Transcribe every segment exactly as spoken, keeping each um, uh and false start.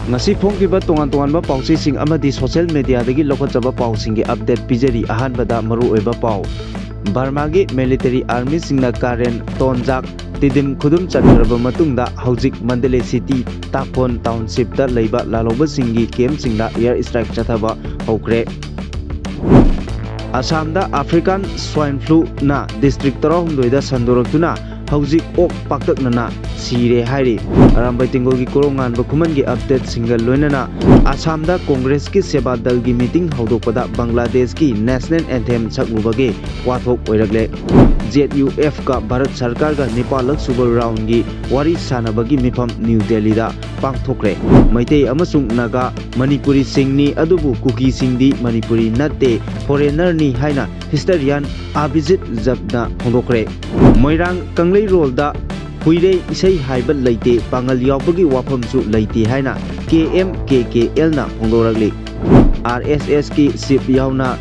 ꯉꯁꯤ ꯐꯣꯡꯈꯤꯕ ꯇꯣꯉꯥꯟ ꯇꯣꯉꯥꯟꯕ ꯄꯥꯎꯆꯦꯁꯤꯡ ꯑꯃꯗꯤ social mediaꯗꯒꯤ ꯂꯧꯈꯠꯆꯕ ꯄꯥꯎꯁꯤꯡꯒꯤ update ꯄꯤꯖꯔꯤ꯫ ꯑꯍꯥꯟꯕꯗ ꯃꯔꯨꯑꯣꯏꯕ ꯄꯥꯎ꯫ ꯕꯔꯃꯥꯒꯤ military armyꯁꯤꯡꯅ ꯀꯥꯔꯦꯟ, ꯇꯣꯟꯖꯥꯛ, ꯇꯤꯗꯤꯝ ꯈꯨꯗꯨꯝ ꯆꯟꯈ꯭ꯔꯕ ꯃꯇꯨꯡꯗ ꯍꯧꯖꯤꯛ ꯃꯟꯗꯂꯦ city, ꯇꯥꯈꯣꯟ townshipꯇ ꯂꯩꯕ ꯂꯥꯜꯍꯧꯕꯁꯤꯡꯒꯤ campꯁꯤꯡꯗ air strike ꯆꯠꯊꯕ ꯍꯧꯈ꯭ꯔꯦ꯫ ꯑꯁꯥꯝꯗ African swine fluꯅ district ꯇꯔꯥꯍꯨꯝꯗꯣꯏꯗ ꯁꯟꯗꯣꯔꯛꯇꯨꯅ ꯍꯧꯖꯤꯛ ꯑꯣꯛ ꯄꯥꯛꯇꯛꯅꯅ ꯁꯤꯔꯦ ꯍꯥꯏꯔꯤ꯫ ꯑꯔꯥꯝꯕꯥꯏ ꯇꯦꯡꯒꯣꯜꯒꯤ ꯀꯣꯔꯧꯉꯥꯟꯕ ꯈꯨꯃꯟꯒꯤ updateꯁꯤꯡꯒ ꯂꯣꯏꯅꯅ ꯑꯁꯥꯝꯗ Congressꯀꯤ ꯁꯦꯕꯥ ꯗꯜꯒꯤ meeting ꯍꯧꯗꯣꯛꯄꯗ ꯕꯪꯒ꯭ꯂꯥꯗꯦꯁꯀꯤ national anthem ꯁꯛꯂꯨꯕꯒꯤ ꯋꯥꯊꯣꯛ ꯑꯣꯏꯔꯛꯂꯦ꯫ ZUFꯀ ꯚꯥꯔꯠ ꯁꯔꯀꯥꯔꯒ ꯅꯤꯄꯥꯜꯂꯛ ꯁꯨꯕ roundꯒꯤ ꯋꯥꯔꯤ ꯁꯥꯟꯅꯕꯒꯤ ꯃꯤꯐꯝ ꯅ꯭ꯌꯨ ꯗꯦꯜꯂꯤꯗ ꯄꯥꯡꯊꯣꯛꯈ꯭ꯔꯦ꯫ ꯃꯩꯇꯩ ꯑꯃꯁꯨꯡ ꯅꯥꯒꯥ ꯃꯅꯤꯄꯨꯔꯤꯁꯤꯡꯅꯤ, ꯑꯗꯨꯕꯨ ꯀꯨꯀꯤꯁꯤꯡꯗꯤ ꯃꯅꯤꯄꯨꯔꯤ ꯅꯠꯇꯦ, foreignerꯅꯤ ꯍꯥꯏꯅ historian ꯑꯚꯤꯖꯤꯠ ꯖꯠꯅ ꯐꯣꯡꯗꯣꯛꯈ꯭ꯔꯦ꯫ ꯃꯣꯏꯔꯥꯡ ꯀꯪꯂꯩꯔꯣꯜꯗ ꯍꯨꯏꯔꯩ ꯏꯁꯩ ꯍꯥꯏꯕ ꯂꯩꯇꯦ, ꯄꯥꯉꯜ ꯌꯥꯎꯕꯒꯤ ꯋꯥꯐꯝꯁꯨ ꯂꯩꯇꯦ ꯍꯥꯏꯅ KMKKLꯅ ꯐꯣꯡꯗꯣꯔꯛꯂꯤ꯫ RSSꯀꯤ chief ꯌꯥꯎꯅ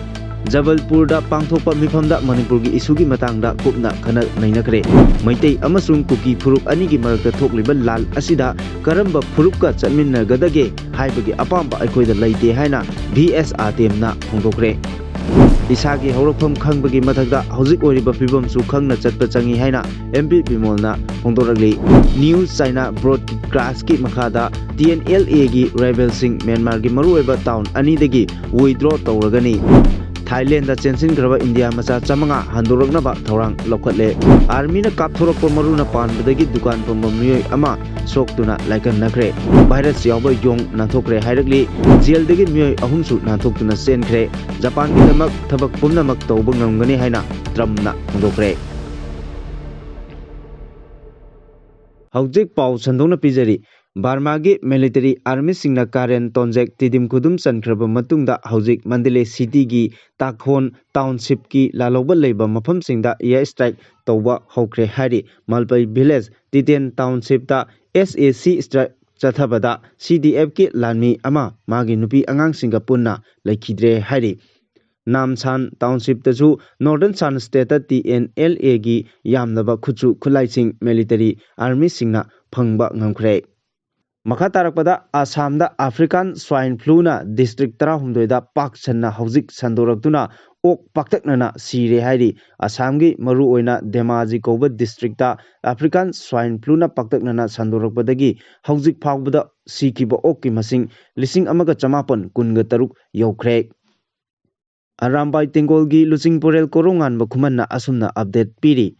ꯖꯕꯜꯄꯨꯔꯗ ꯄꯥꯡꯊꯣꯛꯄ ꯃꯤꯐꯝꯗ ꯃꯅꯤꯄꯨꯔꯒꯤ issueꯒꯤ ꯃꯇꯥꯡꯗ ꯀꯨꯞꯅ ꯈꯟꯅ ꯅꯩꯅꯈ꯭ꯔꯦ꯫ ꯃꯩꯇꯩ ꯑꯃꯁꯨꯡ ꯀꯨꯀꯤ ꯐꯨꯔꯨꯞ ꯑꯅꯤꯒꯤ ꯃꯔꯛꯇ ꯊꯣꯛꯂꯤꯕ ꯂꯥꯟ ꯑꯁꯤꯗ ꯀꯔꯝꯕ ꯐꯨꯔꯨꯞꯀ ꯆꯠꯃꯤꯟꯅꯒꯗꯒꯦ ꯍꯥꯏꯕꯒꯤ ꯑꯄꯥꯝꯕ ꯑꯩꯈꯣꯏꯗ ꯂꯩꯇꯦ ꯍꯥꯏꯅ ꯚꯤ ꯑꯦꯁ ꯑꯥꯇꯦꯝꯅ ꯐꯣꯡꯗꯣꯛꯈ꯭ꯔꯦ꯫ ꯏꯁꯥꯒꯤ ꯍꯧꯔꯛꯐꯝ ꯈꯪꯕꯒꯤ ꯃꯊꯛꯇ ꯍꯧꯖꯤꯛ ꯑꯣꯏꯔꯤꯕ ꯐꯤꯕꯝꯁꯨ ꯈꯪꯅ ꯆꯠꯄ ꯆꯪꯏ ꯍꯥꯏꯅ ꯑꯦꯝ ꯄꯤ ꯕꯤꯃꯣꯜꯅ ꯐꯣꯡꯗꯣꯔꯛꯂꯤ꯫ New China Broadcastꯀꯤ ꯃꯈꯥꯗ ꯇꯤ ꯑꯦꯟ ꯑꯦꯜ ꯑꯦꯒꯤ ꯔꯥꯏꯕꯦꯜꯁꯤꯡ ꯃ꯭ꯌꯥꯟꯃꯥꯔꯒꯤ ꯃꯔꯨꯑꯣꯏꯕ town ꯑꯅꯤꯗꯒꯤ withdraw ꯇꯧꯔꯒꯅꯤ꯫ ꯊꯥꯏꯂꯦꯟꯗ ꯆꯦꯟꯁꯤꯟꯈ꯭ꯔꯕ ꯏꯟꯗꯤꯌꯥ ꯃꯆꯥ ꯆꯥꯃꯉꯥ ꯍꯟꯗꯣꯔꯛꯅꯕ ꯊꯧꯔꯥꯡ ꯂꯧꯈꯠꯂꯦ꯫ Armyꯅ ꯀꯥꯞꯊꯣꯔꯛꯄ ꯃꯔꯨꯅ ꯄꯥꯟꯕꯗꯒꯤ ꯗꯨꯀꯥꯟ ꯐꯝꯕ ꯃꯤꯑꯣꯏ ꯑꯃ ꯁꯣꯛꯇꯨꯅ ꯂꯥꯏꯀꯟꯅꯈ꯭ꯔꯦ꯫ Virus ꯌꯥꯎꯕ ꯌꯣꯡ ꯅꯥꯟꯊꯣꯛꯈ꯭ꯔꯦ ꯍꯥꯏꯔꯛꯂꯤ꯫ Jailꯗꯒꯤ ꯃꯤꯑꯣꯏ ꯑꯍꯨꯝꯁꯨ ꯅꯥꯟꯊꯣꯛꯇꯨꯅ ꯆꯦꯟꯈ꯭ꯔꯦ꯫ ꯖꯄꯥꯟꯒꯤꯗꯃꯛ ꯊꯕꯛ ꯄꯨꯝꯅꯃꯛ ꯇꯧꯕ ꯉꯝꯒꯅꯤ ꯍꯥꯏꯅ ꯇ꯭ꯔꯝꯞꯅ ꯐꯣꯡꯗꯣꯛꯈ꯭ꯔꯦ꯫ ꯍꯧꯖꯤꯛ ꯄꯥꯎ ꯁꯟꯗꯣꯛꯅ ꯄꯤꯖꯔꯤ꯫ ꯕꯔꯃꯥꯒꯤ military armyꯁꯤꯡꯅ ꯀꯥꯔꯦꯟ, ꯇꯣꯟꯖꯦꯛ, ꯇꯤꯗꯤꯝ ꯈꯨꯗꯨꯝ ꯆꯟꯈ꯭ꯔꯕ ꯃꯇꯨꯡꯗ ꯍꯧꯖꯤꯛ ꯃꯟꯗꯂꯦ cityꯒꯤ ꯇꯥꯈꯣꯟ townshipꯀꯤ ꯂꯥꯜꯍꯧꯕ ꯂꯩꯕ ꯃꯐꯝꯁꯤꯡꯗ air strike ꯇꯧꯕ ꯍꯧꯈ꯭ꯔꯦ ꯍꯥꯏꯔꯤ꯫ ꯃꯜꯄꯩ village, ꯇꯤꯇꯦꯟ townshipꯇ SAC strike ꯆꯠꯊꯕꯗ CDFꯀꯤ ꯂꯥꯟꯃꯤ ꯑꯃ ꯃꯥꯒꯤ ꯅꯨꯄꯤ ꯑꯉꯥꯡꯁꯤꯡꯒ ꯄꯨꯟꯅ ꯂꯩꯈꯤꯗ꯭ꯔꯦ ꯍꯥꯏꯔꯤ꯫ ꯅꯥꯝꯁꯥꯟ townshipꯇꯁꯨ Northern Shan Stateꯇ ꯇꯤ ꯑꯦꯟ ꯑꯦꯜ ꯑꯦꯒꯤ ꯌꯥꯝꯂꯕ ꯈꯨꯠꯁꯨ ꯈꯨꯠꯂꯥꯏꯁꯤꯡ military armyꯁꯤꯡꯅ ꯐꯪꯕ ꯉꯝꯈ꯭ꯔꯦ꯫ ꯃꯈꯥ ꯇꯥꯔꯛꯄꯗ, ꯑꯁꯥꯝꯗ African Swine Fluꯅ district ꯇꯔꯥꯍꯨꯝꯗꯣꯏꯗ ꯄꯥꯛ ꯁꯟꯅ ꯍꯧꯖꯤꯛ ꯁꯟꯗꯣꯔꯛꯇꯨꯅ ꯑꯣꯛ ꯄꯥꯛꯇꯛꯅꯅ ꯁꯤꯔꯦ ꯍꯥꯏꯔꯤ꯫ ꯑꯁꯥꯝꯒꯤ ꯃꯔꯨꯑꯣꯏꯅ ꯙꯦꯃꯥꯖꯤ ꯀꯧꯕ districtꯇ African Swine Fluꯅ ꯄꯥꯛꯇꯛꯅꯅ ꯁꯟꯗꯣꯔꯛꯄꯗꯒꯤ ꯍꯧꯖꯤꯛ ꯐꯥꯎꯕꯗ ꯁꯤꯈꯤꯕ ꯑꯣꯛꯀꯤ ꯃꯁꯤꯡ ꯂꯤꯁꯤꯡ ꯑꯃꯒ ꯆꯃꯥꯄꯟ ꯀꯨꯟꯒ ꯇꯔꯨꯛ ꯌꯧꯈ꯭ꯔꯦ꯫ ꯑꯔꯥꯝꯕꯥꯏ ꯇꯦꯡꯒꯣꯜꯒꯤ ꯂꯨꯆꯤꯡꯄꯨꯔꯦꯜ ꯀꯣꯔꯧꯉꯥꯟꯕ ꯈꯨꯃꯟꯅ ꯑꯁꯨꯝꯅ update ꯄꯤꯔꯤ꯫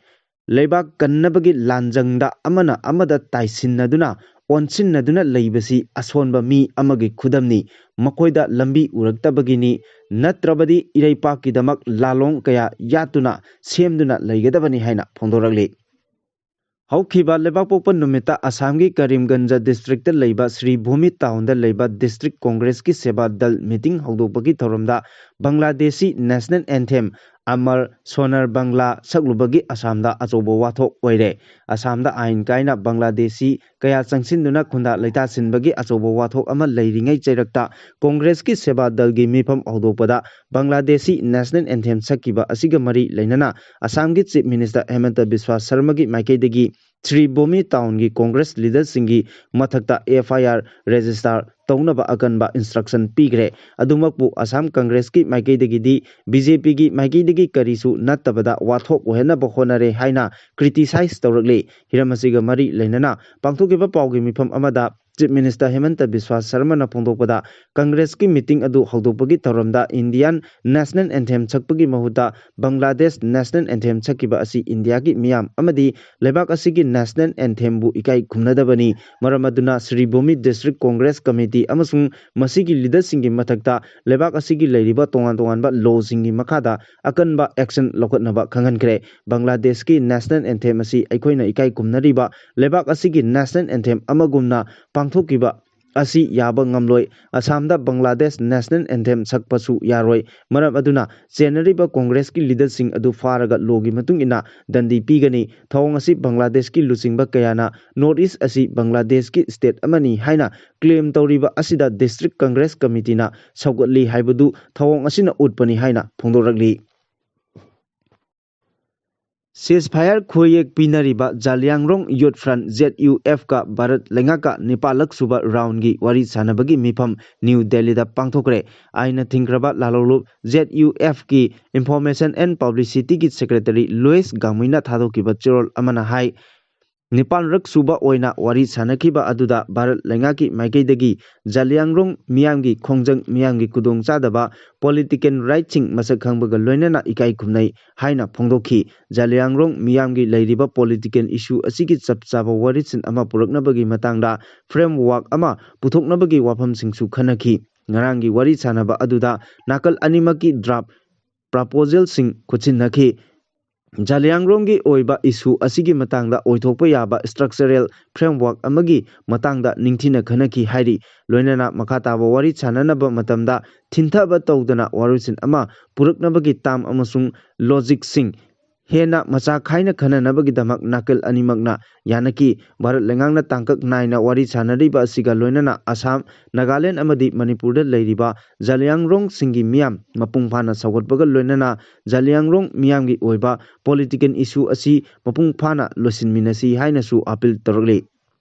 ꯂꯩꯕꯥꯛ ꯀꯟꯅꯕꯒꯤ ꯂꯥꯟꯖꯪꯗ ꯑꯃꯅ ꯑꯃꯗ ꯇꯥꯏꯁꯤꯟꯅꯗꯨꯅ, ꯑꯣꯟꯁꯤꯟꯅꯗꯨꯅ ꯂꯩꯕꯁꯤ ꯑꯁꯣꯟꯕ ꯃꯤ ꯑꯃꯒꯤ ꯈꯨꯗꯝꯅꯤ꯫ ꯃꯈꯣꯏꯗ ꯂꯝꯕꯤ ꯎꯔꯛꯇꯕꯒꯤꯅꯤ, ꯅꯠꯇ꯭ꯔꯕꯗꯤ ꯏꯔꯩꯄꯥꯛꯀꯤꯗꯃꯛ ꯂꯥꯂꯣꯡ ꯀꯌꯥ ꯌꯥꯠꯇꯨꯅ ꯁꯦꯝꯗꯨꯅ ꯂꯩꯒꯗꯕꯅꯤ ꯍꯥꯏꯅ ꯐꯣꯡꯗꯣꯔꯛꯂꯤ꯫ ꯍꯧꯈꯤꯕ ꯂꯩꯕꯥꯛꯄꯣꯛꯄ ꯅꯨꯃꯤꯠꯇ ꯑꯁꯥꯝꯒꯤ ꯀꯔꯤꯝꯒꯟꯖ districtꯇ ꯂꯩꯕ ꯁ꯭ꯔꯤ ꯚꯨꯃꯤ townꯗ ꯂꯩꯕ district Congressꯀꯤ ꯁꯦꯕꯥ ꯗꯜ meeting ꯍꯧꯗꯣꯛꯄꯒꯤ ꯊꯧꯔꯝꯗ ꯕꯪꯒ꯭ꯂꯥꯗꯦꯁꯤ national anthem ꯑꯃꯔ ꯁꯣꯅꯔ ꯕꯪꯒ꯭ꯂꯥ ꯁꯛꯂꯨꯕꯒꯤ ꯑꯁꯥꯝꯗ ꯑꯆꯧꯕ ꯋꯥꯊꯣꯛ ꯑꯣꯏꯔꯦ꯫ ꯑꯁꯥꯝꯗ ꯑꯥꯏꯟ ꯀꯥꯏꯅ ꯕꯪꯒ꯭ꯂꯥꯗꯦꯁꯤ ꯀꯌꯥ ꯆꯪꯁꯤꯟꯗꯨꯅ ꯈꯨꯟꯗꯥ ꯂꯩꯇꯥꯁꯤꯟꯕꯒꯤ ꯑꯆꯧꯕ ꯋꯥꯊꯣꯛ ꯑꯃ ꯂꯩꯔꯤꯉꯩ ꯆꯩꯔꯛꯇ Congressꯀꯤ ꯁꯦꯕꯥ ꯗꯜꯒꯤ ꯃꯤꯐꯝ ꯍꯧꯗꯣꯛꯄꯗ ꯕꯪꯒ꯭ꯂꯥꯗꯦꯁꯤ national anthem ꯁꯛꯈꯤꯕ ꯑꯁꯤꯒ ꯃꯔꯤ ꯂꯩꯅꯅ ꯑꯁꯥꯝꯒꯤ Chief Minister ꯍꯦꯃꯟꯇ ꯕꯤꯁ꯭ꯋꯥ ꯁꯔꯃꯒꯤ ꯃꯥꯏꯀꯩꯗꯒꯤ ꯁ꯭ꯔꯤ ꯚꯨꯃꯤ townꯒꯤ Congress leaderꯁꯤꯡꯒꯤ ꯃꯊꯛꯇ FIR register ꯇꯧꯅꯕ ꯑꯀꯟꯕ instruction ꯄꯤꯈ꯭ꯔꯦ꯫ ꯑꯗꯨꯃꯛꯄꯨ ꯑꯁꯥꯝ Congressꯀꯤ ꯃꯥꯏꯀꯩꯗꯒꯤꯗꯤ BJPꯒꯤ ꯃꯥꯏꯀꯩꯗꯒꯤ ꯀꯔꯤꯁꯨ ꯅꯠꯇꯕꯗ ꯋꯥꯊꯣꯛ ꯑꯣꯏꯍꯟꯅꯕ ꯍꯣꯠꯅꯔꯦ ꯍꯥꯏꯅ criticize ꯇꯧꯔꯛꯂꯤ꯫ ꯍꯤꯔꯝ ꯑꯁꯤꯒ ꯃꯔꯤ ꯂꯩꯅꯅ ꯄꯥꯡꯊꯣꯛꯈꯤꯕ ꯄꯥꯎꯒꯤ ꯃꯤꯐꯝ ꯑꯃꯗ Chief Minister ꯍꯦꯃꯟꯇ ꯕꯤꯁ꯭ꯋꯥ ꯁꯔꯃꯅ ꯐꯣꯡꯗꯣꯛꯄꯗ, Congressꯀꯤ meeting ꯑꯗꯨ ꯍꯧꯗꯣꯛꯄꯒꯤ ꯊꯧꯔꯝꯗ Indian national anthem ꯁꯛꯄꯒꯤ ꯃꯍꯨꯠꯇ ꯕꯪꯒ꯭ꯂꯥꯗꯦꯁ national anthem ꯁꯛꯈꯤꯕ ꯑꯁꯤ ꯏꯟꯗꯤꯌꯥꯒꯤ ꯃꯤꯌꯥꯝ ꯑꯃꯗꯤ ꯂꯩꯕꯥꯛ ꯑꯁꯤꯒꯤ national anthemꯕꯨ ꯏꯀꯥꯏ ꯈꯨꯝꯅꯗꯕꯅꯤ꯫ ꯃꯔꯝ ꯑꯗꯨꯅ ꯁ꯭ꯔꯤ ꯚꯨꯃꯤ District Congress Committee ꯑꯃꯁꯨꯡ ꯃꯁꯤꯒꯤ leaderꯁꯤꯡꯒꯤ ꯃꯊꯛꯇ ꯂꯩꯕꯥꯛ ꯑꯁꯤꯒꯤ ꯂꯩꯔꯤꯕ ꯇꯣꯉꯥꯟ ꯇꯣꯉꯥꯟꯕ lawꯁꯤꯡꯒꯤ ꯃꯈꯥꯗ ꯑꯀꯟꯕ action ꯂꯧꯈꯠꯅꯕ ꯈꯪꯍꯟꯈ꯭ꯔꯦ꯫ ꯕꯪꯒ꯭ꯂꯥꯗꯦꯁꯀꯤ national anthem ꯑꯁꯤ ꯑꯩꯈꯣꯏꯅ ꯏꯀꯥꯏ ꯈꯨꯝꯅꯔꯤꯕ ꯂꯩꯕꯥꯛ ꯑꯁꯤꯒꯤ national anthem ꯑꯃꯒꯨꯝꯅ ꯄꯥꯡꯊꯣꯛꯈꯤꯕ ꯑꯁꯤ ꯌꯥꯕ ꯉꯝꯂꯣꯏ꯫ ꯑꯁꯥꯝꯗ ꯕꯪꯒ꯭ꯂꯥꯗꯦꯁ national anthem ꯁꯛꯄꯁꯨ ꯌꯥꯔꯣꯏ꯫ ꯃꯔꯝ ꯑꯗꯨꯅ ꯆꯦꯟꯅꯔꯤꯕ Congressꯀꯤ leaderꯁꯤꯡ ꯑꯗꯨ ꯐꯥꯔꯒ lawꯒꯤ ꯃꯇꯨꯡ ꯏꯟꯅ ꯗꯟꯗꯤ ꯄꯤꯒꯅꯤ꯫ ꯊꯧꯑꯣꯡ ꯑꯁꯤ ꯕꯪꯒ꯭ꯂꯥꯗꯦꯁꯀꯤ ꯂꯨꯆꯤꯡꯕ ꯀꯌꯥꯅ North East ꯑꯁꯤ ꯕꯪꯒ꯭ꯂꯥꯗꯦꯁꯀꯤ state ꯑꯃꯅꯤ ꯍꯥꯏꯅ claim ꯇꯧꯔꯤꯕ ꯑꯁꯤꯗ District Congress Committeeꯅ ꯁꯧꯒꯠꯂꯤ ꯍꯥꯏꯕꯗꯨ ꯊꯧꯑꯣꯡ ꯑꯁꯤꯅ ꯎꯠꯄꯅꯤ ꯍꯥꯏꯅ ꯐꯣꯡꯗꯣꯔꯛꯂꯤ꯫ Ceasefire ꯈꯨꯌꯦꯛ ꯄꯤꯅꯔꯤꯕ ꯖꯥꯂꯤꯌꯥꯡꯔꯣꯡ Youth Front, Z U F ꯀ ꯚꯥꯔꯠ ꯂꯩꯉꯥꯛꯀ ꯅꯤꯄꯥꯜꯂꯛ ꯁꯨꯕ round ꯒꯤ ꯋꯥꯔꯤ ꯁꯥꯟꯅꯕꯒꯤ ꯃꯤꯐꯝ ꯅ꯭ꯌꯨ ꯗꯦꯜꯂꯤꯗ ꯄꯥꯡꯊꯣꯛꯈ꯭ꯔꯦ꯫ ꯑꯥꯏꯟꯅ ꯊꯤꯡꯈ꯭ꯔꯕ ꯂꯥꯂꯣꯡꯂꯨꯞ, Z U F ꯀꯤ Information and Publicity ꯒꯤ Secretary ꯂꯨꯏꯁ ꯒꯥꯃꯨꯏꯅ ꯊꯥꯗꯣꯛꯈꯤꯕ ꯆꯦꯔꯣꯜ ꯑꯃꯅ ꯍꯥꯏ, ꯅꯤꯄꯥꯜꯔꯛ ꯁꯨꯕ ꯑꯣꯏꯅ ꯋꯥꯔꯤ ꯁꯥꯟꯅꯈꯤꯕ ꯑꯗꯨꯗ ꯚꯥꯔꯠ ꯂꯩꯉꯥꯛꯀꯤ ꯃꯥꯏꯀꯩꯗꯒꯤ ꯖꯥꯂꯤꯌꯥꯡꯔꯣꯡ ꯃꯤꯌꯥꯝꯒꯤ ꯈꯣꯡꯖꯪ, ꯃꯤꯌꯥꯝꯒꯤ ꯈꯨꯗꯣꯡꯆꯥꯗꯕ, political right ꯁꯤꯡ ꯃꯁꯛ ꯈꯪꯕꯒ ꯂꯣꯏꯅꯅ ꯏꯀꯥꯏ ꯈꯨꯝꯅꯩ ꯍꯥꯏꯅ ꯐꯣꯡꯗꯣꯛꯈꯤ꯫ ꯖꯥꯂꯤꯌꯥꯡꯔꯣꯡ ꯃꯤꯌꯥꯝꯒꯤ ꯂꯩꯔꯤꯕ political issue ꯑꯁꯤꯒꯤ ꯆꯞ ꯆꯥꯕ ꯋꯥꯔꯤꯁꯤꯟ ꯑꯃ ꯄꯨꯔꯛꯅꯕꯒꯤ ꯃꯇꯥꯡꯗ framework ꯑꯃ ꯄꯨꯊꯣꯛꯅꯕꯒꯤ ꯋꯥꯐꯝꯁꯤꯡꯁꯨ ꯈꯟꯅꯈꯤ꯫ ꯉꯔꯥꯡꯒꯤ ꯋꯥꯔꯤ ꯁꯥꯟꯅꯕ ꯑꯗꯨꯗ ꯅꯥꯀꯜ ꯑꯅꯤꯃꯛꯀꯤ draft proposal ꯁꯤꯡ ꯈꯨꯠꯁꯤꯟꯅꯈꯤ꯫ ꯖꯥꯂꯤꯌꯥꯡꯔꯣꯡꯒꯤ ꯑꯣꯏꯕ issue ꯑꯁꯤꯒꯤ ꯃꯇꯥꯡꯗ ꯑꯣꯏꯊꯣꯛꯄ ꯌꯥꯕ structural framework ꯑꯃꯒꯤ ꯃꯇꯥꯡꯗ ꯅꯤꯡꯊꯤꯅ ꯈꯟꯅꯈꯤ ꯍꯥꯏꯔꯤ꯫ ꯂꯣꯏꯅꯅ ꯃꯈꯥ ꯇꯥꯕ ꯋꯥꯔꯤ ꯁꯥꯟꯅꯅꯕ ꯃꯇꯝꯗ ꯊꯤꯟꯊꯕ ꯇꯧꯗꯅ ꯋꯥꯔꯣꯏꯁꯤꯟ ꯑꯃ ꯄꯨꯔꯛꯅꯕꯒꯤ term ꯑꯃꯁꯨꯡ logic ꯁꯤꯡ ꯍꯦꯟꯅ ꯃꯆꯥ ꯈꯥꯏꯅ ꯈꯟꯅꯅꯕꯒꯤꯗꯃꯛ ꯅꯥꯀꯜ ꯑꯅꯤꯃꯛꯅ ꯌꯥꯅꯈꯤ꯫ ꯚꯥꯔꯠ ꯂꯩꯉꯥꯛꯅ ꯇꯥꯡꯀꯛ ꯅꯥꯏꯅ ꯋꯥꯔꯤ ꯁꯥꯟꯅꯔꯤꯕ ꯑꯁꯤꯒ ꯂꯣꯏꯅꯅ ꯑꯁꯥꯝ, ꯅꯥꯒꯥꯂꯦꯟ ꯑꯃꯗꯤ ꯃꯅꯤꯄꯨꯔꯗ ꯂꯩꯔꯤꯕ ꯖꯥꯂꯤꯌꯥꯡꯔꯣꯡꯁꯤꯡꯒꯤ ꯃꯤꯌꯥꯝ ꯃꯄꯨꯡ ꯐꯥꯅ ꯁꯧꯒꯠꯄꯒ ꯂꯣꯏꯅꯅ ꯖꯥꯂꯤꯌꯥꯡꯔꯣꯡ ꯃꯤꯌꯥꯝꯒꯤ ꯑꯣꯏꯕ political issue ꯑꯁꯤ ꯃꯄꯨꯡ ꯐꯥꯅ ꯂꯣꯏꯁꯤꯟꯃꯤꯟꯅꯁꯤ ꯍꯥꯏꯅꯁꯨ appeal ꯇꯧꯔꯛꯂꯤ꯫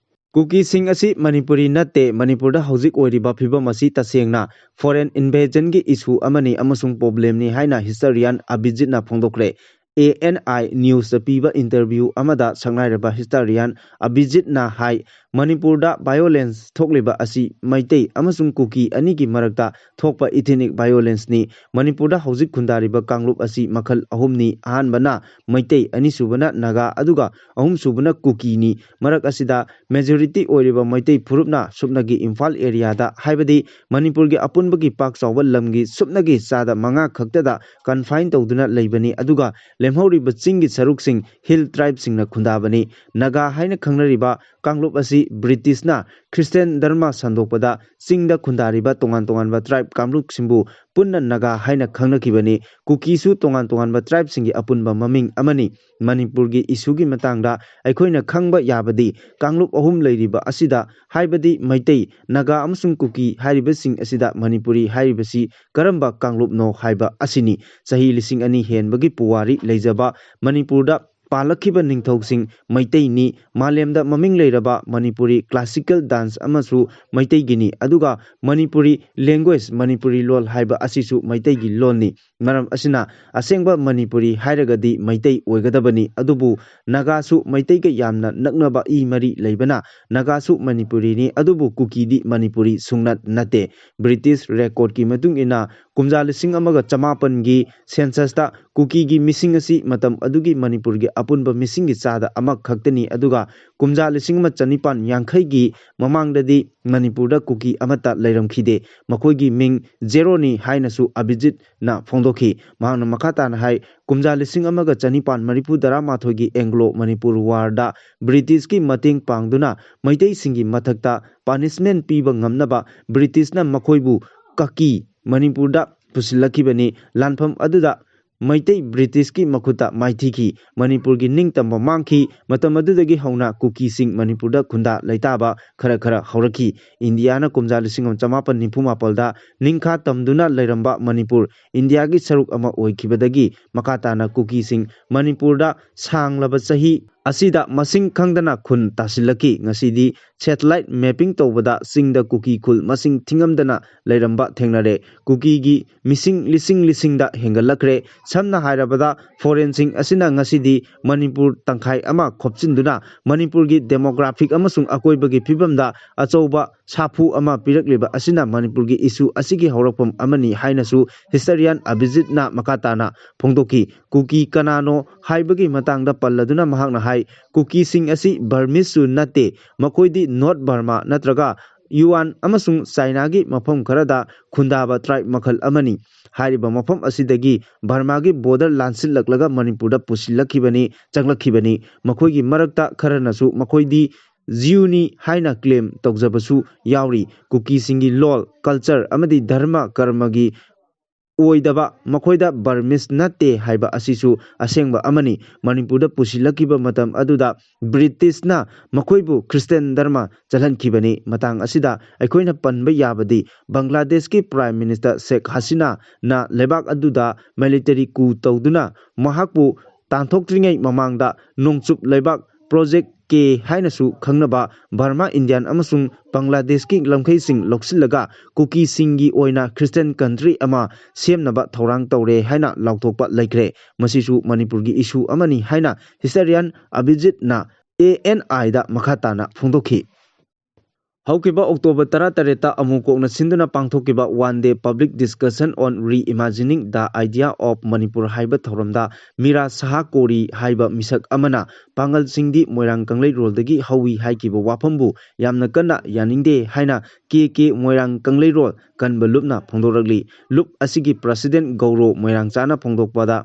ꯀꯨꯀꯤꯁꯤꯡ ꯑꯁꯤ ꯃꯅꯤꯄꯨꯔꯤ ꯅꯠꯇꯦ꯫ ꯃꯅꯤꯄꯨꯔꯗ ꯍꯧꯖꯤꯛ ꯑꯣꯏꯔꯤꯕ ꯐꯤꯕꯝ ꯑꯁꯤ ꯇꯁꯦꯡꯅ foreign invasion ꯒꯤ issue ꯑꯃꯅꯤ ꯑꯃꯁꯨꯡ problem ꯅꯤ ꯍꯥꯏꯅ historian ꯑꯕꯤꯖꯤꯠꯅ ꯐꯣꯡꯗꯣꯛꯈ꯭ꯔꯦ꯫ A N I News ꯇ ꯄꯤꯕ interview ꯑꯃꯗ ꯁꯛꯅꯥꯏꯔꯕ historian ꯑꯕꯤꯖꯤꯠꯅ ꯍꯥꯏ, ꯃꯅꯤꯄꯨꯔꯗ violence ꯊꯣꯛꯂꯤꯕ ꯑꯁꯤ ꯃꯩꯇꯩ ꯑꯃꯁꯨꯡ ꯀꯨꯀꯤ ꯑꯅꯤꯒꯤ ꯃꯔꯛꯇ ꯊꯣꯛꯄ ethnic violence ꯅꯤ꯫ ꯃꯅꯤꯄꯨꯔꯗ ꯍꯧꯖꯤꯛ ꯈꯨꯟꯗꯥꯔꯤꯕ ꯀꯥꯡꯂꯨꯞ ꯑꯁꯤ ꯃꯈꯜ ꯑꯍꯨꯝꯅꯤ꯫ ꯑꯍꯥꯟꯕꯅ ꯃꯩꯇꯩ, ꯑꯅꯤꯁꯨꯕꯅ ꯅꯥꯒꯥ, ꯑꯗꯨꯒ ꯑꯍꯨꯝꯁꯨꯕꯅ ꯀꯨꯀꯤꯅꯤ꯫ ꯃꯔꯛ ꯑꯁꯤꯗ majority ꯑꯣꯏꯔꯤꯕ ꯃꯩꯇꯩ ꯐꯨꯔꯨꯞꯅ ꯁꯨꯞꯅꯒꯤ ꯏꯝꯐꯥꯜ area ꯗ, ꯍꯥꯏꯕꯗꯤ ꯃꯅꯤꯄꯨꯔꯒꯤ ꯑꯄꯨꯟꯕꯒꯤ ꯄꯥꯛ ꯆꯥꯎꯕ ꯂꯝꯒꯤ ꯁꯨꯞꯅꯒꯤ ꯆꯥꯗ ꯃꯉꯥ ꯈꯛꯇꯗ confine ꯇꯧꯗꯨꯅ ꯂꯩꯕꯅꯤ, ꯑꯗꯨꯒ ꯂꯦꯝꯍꯧꯔꯤꯕ ꯆꯤꯡꯒꯤ ꯁꯔꯨꯛꯁꯤꯡ hill tribe ꯁꯤꯡꯅ ꯈꯨꯟꯗꯥꯕꯅꯤ꯫ ꯅꯥꯒꯥ ꯍꯥꯏꯅ ꯈꯪꯅꯔꯤꯕ ꯀꯥꯡꯂꯨꯞ ꯑꯁꯤ ꯕ꯭ꯔꯤꯇꯤꯁꯅ ꯈ꯭ꯔꯤꯁꯇꯤꯌꯥꯟ ꯙꯔꯃ ꯁꯟꯗꯣꯛꯄꯗ ꯆꯤꯡꯗ ꯈꯨꯟꯗꯥꯔꯤꯕ ꯇꯣꯉꯥꯟ ꯇꯣꯉꯥꯟꯕ ꯇ꯭ꯔꯥꯏꯕ ꯀꯥꯡꯂꯨꯞꯁꯤꯡꯕꯨ ꯄꯨꯟꯅ ꯅꯥꯒꯥ ꯍꯥꯏꯅ ꯈꯪꯅꯈꯤꯕꯅꯤ꯫ ꯀꯨꯀꯤꯁꯨ ꯇꯣꯉꯥꯟ ꯇꯣꯉꯥꯟꯕ ꯇ꯭ꯔꯥꯏꯕꯁꯤꯡꯒꯤ ꯑꯄꯨꯟꯕ ꯃꯃꯤꯡ ꯑꯃꯅꯤ꯫ ꯃꯅꯤꯄꯨꯔꯒꯤ ꯏꯁꯨꯒꯤ ꯃꯇꯥꯡꯗ ꯑꯩꯈꯣꯏꯅ ꯈꯪꯕ ꯌꯥꯕꯗꯤ ꯀꯥꯡꯂꯨꯞ ꯑꯍꯨꯝ ꯂꯩꯔꯤꯕ ꯑꯁꯤꯗ, ꯍꯥꯏꯕꯗꯤ ꯃꯩꯇꯩ, ꯅꯥꯒꯥ ꯑꯃꯁꯨꯡ ꯀꯨꯀꯤ ꯍꯥꯏꯔꯤꯕꯁꯤꯡ ꯑꯁꯤꯗ ꯃꯅꯤꯄꯨꯔꯤ ꯍꯥꯏꯔꯤꯕꯁꯤ ꯀꯔꯝꯕ ꯀꯥꯡꯂꯨꯞꯅꯣ ꯍꯥꯏꯕ ꯑꯁꯤꯅꯤ꯫ ꯆꯍꯤ ꯂꯤꯁꯤꯡ ꯑꯅꯤ ꯍꯦꯟꯕꯒꯤ ꯄꯨꯋꯥꯔꯤ ꯂꯩꯖꯕ ꯃꯅꯤꯄꯨꯔꯗ ꯄꯥꯜꯂꯛꯈꯤꯕ ꯅꯤꯡꯊꯧꯁꯤꯡ ꯃꯩꯇꯩꯅꯤ꯫ ꯃꯥꯂꯦꯝꯗ ꯃꯃꯤꯡ ꯂꯩꯔꯕ ꯃꯅꯤꯄꯨꯔꯤ classical dance ꯑꯃꯁꯨ ꯃꯩꯇꯩꯒꯤꯅꯤ꯫ ꯑꯗꯨꯒ ꯃꯅꯤꯄꯨꯔꯤ language, ꯃꯅꯤꯄꯨꯔꯤ ꯂꯣꯜ ꯍꯥꯏꯕ ꯑꯁꯤꯁꯨ ꯃꯩꯇꯩꯒꯤ ꯂꯣꯜꯅꯤ꯫ ꯃꯔꯝ ꯑꯁꯤꯅ ꯑꯁꯦꯡꯕ ꯃꯅꯤꯄꯨꯔꯤ ꯍꯥꯏꯔꯒꯗꯤ ꯃꯩꯇꯩ ꯑꯣꯏꯒꯗꯕꯅꯤ꯫ ꯑꯗꯨꯕꯨ ꯅꯥꯒꯥꯁꯨ ꯃꯩꯇꯩꯒ ꯌꯥꯝꯅ ꯅꯛꯅꯕ ꯏ ꯃꯔꯤ ꯂꯩꯕꯅ ꯅꯥꯒꯥꯁꯨ ꯃꯅꯤꯄꯨꯔꯤꯅꯤ, ꯑꯗꯨꯕꯨ ꯀꯨꯀꯤꯗꯤ ꯃꯅꯤꯄꯨꯔꯤ ꯁꯨꯡꯅꯠ ꯅꯠꯇꯦ꯫ ꯕ꯭ꯔꯤꯇꯤꯁ ꯔꯦꯀꯣꯔꯗꯀꯤ ꯃꯇꯨꯡ ꯏꯟꯅ ꯀꯨꯝꯖꯥ ꯂꯤꯁꯤꯡ ꯑꯃꯒ ꯆꯃꯥꯄꯟꯒꯤ ꯁꯦꯟꯁꯁꯇ ꯀꯨꯀꯤꯒꯤ ꯃꯤꯁꯤꯡ ꯑꯁꯤ ꯃꯇꯝ ꯑꯗꯨꯒꯤ ꯃꯅꯤꯄꯨꯔꯒꯤ ꯑꯄꯨꯟꯕ ꯃꯤꯁꯤꯡꯒꯤ ꯆꯥꯗ ꯑꯃꯈꯛꯇꯅꯤ, ꯑꯗꯨꯒ ꯀꯨꯝꯖꯥ ꯂꯤꯁꯤꯡ ꯑꯃ ꯆꯅꯤꯄꯥꯟ ꯌꯥꯡꯈꯩꯒꯤ ꯃꯃꯥꯡꯗꯗꯤ ꯃꯅꯤꯄꯨꯔꯗ ꯀꯨꯀꯤ ꯑꯃꯠꯇ ꯂꯩꯔꯝꯈꯤꯗꯦ꯫ ꯃꯈꯣꯏꯒꯤ ꯃꯤꯡ ꯖꯦꯔꯣꯅꯤ ꯍꯥꯏꯅꯁꯨ ꯑꯕꯤꯖꯤꯠꯅ ꯐꯣꯡꯗꯣꯛꯈꯤ꯫ ꯃꯍꯥꯛꯅ ꯃꯈꯥ ꯇꯥꯅ ꯍꯥꯏ, ꯀꯨꯝꯖꯥ ꯂꯤꯁꯤꯡ ꯑꯃꯒ ꯆꯅꯤꯄꯥꯟ ꯃꯔꯤꯐꯨ ꯇꯔꯥꯃꯥꯊꯣꯏꯒꯤ ꯑꯦꯡꯒ꯭ꯂꯣ ꯃꯅꯤꯄꯨꯔ ꯋꯥꯔꯗ ꯕ꯭ꯔꯤꯇꯤꯁꯀꯤ ꯃꯇꯦꯡ ꯄꯥꯡꯗꯨꯅ ꯃꯩꯇꯩꯁꯤꯡꯒꯤ ꯃꯊꯛꯇ ꯄꯥꯅꯤꯁꯃꯦꯟ ꯄꯤꯕ ꯉꯝꯅꯕ ꯕ꯭ꯔꯤꯇꯤꯁꯅ ꯃꯈꯣꯏꯕꯨ ꯀꯀꯤ ꯃꯅꯤꯄꯨꯔꯗ ꯄꯨꯁꯤꯜꯂꯛꯈꯤꯕꯅꯤ꯫ ꯂꯥꯟꯐꯝ ꯑꯗꯨꯗ ꯃꯩꯇꯩ ꯕ꯭ꯔꯤꯇꯤꯁꯀꯤ ꯃꯈꯨꯠꯇ ꯃꯥꯏꯊꯤꯈꯤ꯫ ꯃꯅꯤꯄꯨꯔꯒꯤ ꯅꯤꯡꯇꯝꯕ ꯃꯥꯡꯈꯤ꯫ ꯃꯇꯝ ꯑꯗꯨꯗꯒꯤ ꯍꯧꯅ ꯀꯨꯀꯤꯁꯤꯡ ꯃꯅꯤꯄꯨꯔꯗ ꯈꯨꯟꯗꯥ ꯂꯩꯇꯥꯕ ꯈꯔ ꯈꯔ ꯍꯧꯔꯛꯈꯤ꯫ ꯏꯟꯗꯤꯌꯥꯅ ꯀꯨꯝꯖꯥ ꯂꯤꯁꯤꯡ ꯑꯃ ꯆꯃꯥꯄꯟ ꯅꯤꯐꯨ ꯃꯥꯄꯜꯗ ꯅꯤꯡꯈꯥ ꯇꯝꯗꯨꯅ ꯂꯩꯔꯝꯕ ꯃꯅꯤꯄꯨꯔ ꯏꯟꯗꯤꯌꯥꯒꯤ ꯁꯔꯨꯛ ꯑꯃ ꯑꯣꯏꯈꯤꯕꯗꯒꯤ ꯃꯈꯥ ꯇꯥꯅ ꯀꯨꯀꯤꯁꯤꯡ ꯃꯅꯤꯄꯨꯔꯗ ꯁꯥꯡꯂꯕ ꯆꯍꯤ ꯑꯁꯤꯗ ꯃꯁꯤꯡ ꯈꯪꯗꯅ ꯈꯨꯟ ꯇꯥꯁꯤꯜꯂꯛꯈꯤ꯫ ꯉꯁꯤꯗꯤ satellite mapping ꯇꯧꯕꯗ ꯆꯤꯡꯗ ꯀꯨꯀꯤ ꯈꯨꯜ ꯃꯁꯤꯡ ꯊꯤꯉꯝꯗꯅ ꯂꯩꯔꯝꯕ ꯊꯦꯡꯅꯔꯦ꯫ ꯀꯨꯀꯤꯒꯤ ꯃꯤꯁꯤꯡ ꯂꯤꯁꯤꯡ ꯂꯤꯁꯤꯡꯗ ꯍꯦꯟꯒꯠꯂꯛꯈ꯭ꯔꯦ꯫ ꯁꯝꯅ ꯍꯥꯏꯔꯕꯗ, foreignꯁꯤꯡ ꯑꯁꯤꯅ ꯉꯁꯤꯗꯤ ꯃꯅꯤꯄꯨꯔ ꯇꯪꯈꯥꯏ ꯑꯃ ꯈꯣꯞꯆꯤꯟꯗꯨꯅ ꯃꯅꯤꯄꯨꯔꯒꯤ demographic ꯑꯃꯁꯨꯡ ꯑꯀꯣꯏꯕꯒꯤ ꯐꯤꯕꯝꯗ ꯑꯆꯧꯕ ꯁꯥꯐꯨ ꯑꯃ ꯄꯤꯔꯛꯂꯤꯕ ꯑꯁꯤꯅ ꯃꯅꯤꯄꯨꯔꯒꯤ issue ꯑꯁꯤꯒꯤ ꯍꯧꯔꯛꯐꯝ ꯑꯃꯅꯤ ꯍꯥꯏꯅꯁꯨ historian ꯑꯕꯤꯖꯤꯠꯅ ꯃꯈꯥ ꯇꯥꯅ ꯐꯣꯡꯗꯣꯛꯈꯤ꯫ ꯀꯨꯀꯤ ꯀꯅꯥꯅꯣ ꯍꯥꯏꯕꯒꯤ ꯃꯇꯥꯡꯗ ꯄꯜꯂꯗꯨꯅ ꯃꯍꯥꯛꯅ ꯍꯥꯏ, ꯀꯨꯀꯤꯁꯤꯡ ꯑꯁꯤ Burmeseꯁꯨ ꯅꯠꯇꯦ, ꯃꯈꯣꯏꯗꯤ North Burma ꯅꯠꯇ꯭ꯔꯒ ꯌꯨꯑꯥꯟ ꯑꯃꯁꯨꯡ ꯆꯥꯏꯅꯥꯒꯤ ꯃꯐꯝ ꯈꯔꯗ ꯈꯨꯟꯗꯥꯕ tribe ꯃꯈꯜ ꯑꯃꯅꯤ꯫ ꯍꯥꯏꯔꯤꯕ ꯃꯐꯝ ꯑꯁꯤꯗꯒꯤ ꯕꯔꯃꯥꯒꯤ border ꯂꯥꯟꯁꯤꯜꯂꯛꯂꯒ ꯃꯅꯤꯄꯨꯔꯗ ꯄꯨꯁꯤꯜꯂꯛꯈꯤꯕꯅꯤ, ꯆꯪꯂꯛꯈꯤꯕꯅꯤ꯫ ꯃꯈꯣꯏꯒꯤ ꯃꯔꯛꯇ ꯈꯔꯅꯁꯨ ꯃꯈꯣꯏꯗꯤ ꯖꯤꯌꯨꯅꯤ ꯍꯥꯏꯅ ꯀ꯭ꯂꯦꯝ ꯇꯧꯖꯕꯁꯨ ꯌꯥꯎꯔꯤ꯫ ꯀꯨꯀꯤꯁꯤꯡꯒꯤ ꯂꯣꯜ, ꯀꯜꯆꯔ ꯑꯃꯗꯤ ꯙꯔꯃ ꯀꯔꯃꯒꯤ ꯑꯣꯏꯗꯕ, ꯃꯈꯣꯏꯗ ꯕꯔꯃꯤꯁ ꯅꯠꯇꯦ ꯍꯥꯏꯕ ꯑꯁꯤꯁꯨ ꯑꯁꯦꯡꯕ ꯑꯃꯅꯤ꯫ ꯃꯅꯤꯄꯨꯔꯗ ꯄꯨꯁꯤꯜꯂꯛꯈꯤꯕ ꯃꯇꯝ ꯑꯗꯨꯗ ꯕ꯭ꯔꯤꯇꯤꯁꯅ ꯃꯈꯣꯏꯕꯨ ꯈ꯭ꯔꯤꯁꯇꯤꯌꯥꯟ ꯙꯔꯃ ꯆꯠꯍꯟꯈꯤꯕꯅꯤ꯫ ꯃꯇꯥꯡ ꯑꯁꯤꯗ ꯑꯩꯈꯣꯏꯅ ꯄꯟꯕ ꯌꯥꯕꯗꯤ ꯕꯪꯒ꯭ꯂꯥꯗꯦꯁꯀꯤ ꯄ꯭ꯔꯥꯏꯝ ꯃꯤꯅꯤꯁꯇꯔ ꯁꯦꯈ ꯍꯁꯤꯅꯥꯅ ꯂꯩꯕꯥꯛ ꯑꯗꯨꯗ ꯃꯤꯂꯤꯇꯔꯤ ꯀꯨ ꯇꯧꯗꯨꯅ ꯃꯍꯥꯛꯄꯨ ꯇꯥꯟꯊꯣꯛꯇ꯭ꯔꯤꯉꯩ ꯃꯃꯥꯡꯗ ꯅꯣꯡꯆꯨꯞ ꯂꯩꯕꯥꯛ ꯄ꯭ꯔꯣꯖꯦꯛ ꯀꯦ ꯍꯥꯏꯅꯁꯨ ꯈꯪꯅꯕ ꯕꯔꯃꯥ, ꯏꯟꯗꯤꯌꯥꯟ ꯑꯃꯁꯨꯡ ꯕꯪꯒ꯭ꯂꯥꯗꯦꯁꯀꯤ ꯂꯝꯈꯩꯁꯤꯡ ꯂꯧꯁꯤꯜꯂꯒ ꯀꯨꯀꯤꯁꯤꯡꯒꯤ ꯑꯣꯏꯅ ꯈ꯭ꯔꯤꯁꯇꯤꯌꯥꯟ ꯀꯟꯇ꯭ꯔꯤ ꯑꯃ ꯁꯦꯝꯅꯕ ꯊꯧꯔꯥꯡ ꯇꯧꯔꯦ ꯍꯥꯏꯅ ꯂꯥꯎꯊꯣꯛꯄ ꯂꯩꯈ꯭ꯔꯦ꯫ ꯃꯁꯤꯁꯨ ꯃꯅꯤꯄꯨꯔꯒꯤ ꯏꯁꯨ ꯑꯃꯅꯤ ꯍꯥꯏꯅ ꯍꯤꯁꯇꯔꯤꯌꯥꯟ ꯑꯕꯤꯖꯤꯠꯅ ꯑꯦ ꯑꯦꯟ ꯑꯥꯏꯗ ꯃꯈꯥ ꯇꯥꯅ ꯐꯣꯡꯗꯣꯛꯈꯤ꯫ ꯍꯧꯈꯤꯕ ꯑꯣꯛꯇꯣꯕꯔ ꯇꯔꯥꯇꯔꯦꯠꯇ ꯑꯃꯨ ꯀꯣꯛꯅ ꯁꯤꯟꯗꯨꯅ ꯄꯥꯡꯊꯣꯛꯈꯤꯕ One Day Public Discussion on Reimagining the Idea of Manipur ꯍꯥꯏꯕ ꯊꯧꯔꯝꯗ ꯃꯤꯔꯥ ꯁꯍꯥ ꯀꯣꯔꯤ ꯍꯥꯏꯕ ꯃꯤꯁꯛ ꯑꯃꯅ ꯄꯥꯡꯒꯜꯁꯤꯡꯗꯤ ꯃꯣꯏꯔꯥꯡ ꯀꯪꯂꯩꯔꯣꯜꯗꯒꯤ ꯍꯧꯏ ꯍꯥꯏꯈꯤꯕ ꯋꯥꯐꯝꯕꯨ ꯌꯥꯝꯅ ꯀꯟꯅ ꯌꯥꯅꯤꯡꯗꯦ ꯍꯥꯏꯅ ꯀꯦ ꯀꯦ ꯃꯣꯏꯔꯥꯡ ꯀꯪꯂꯩꯔꯣꯜ ꯀꯟꯕ ꯂꯨꯞꯅ ꯐꯣꯡꯗꯣꯔꯛꯂꯤ꯫ ꯂꯨꯞ ꯑꯁꯤꯒꯤ ꯄ꯭ꯔꯁꯤꯗꯦꯟ ꯒꯧꯔꯣ ꯃꯣꯏꯔꯥꯡꯆꯥꯅ ꯐꯣꯡꯗꯣꯛꯄꯗ,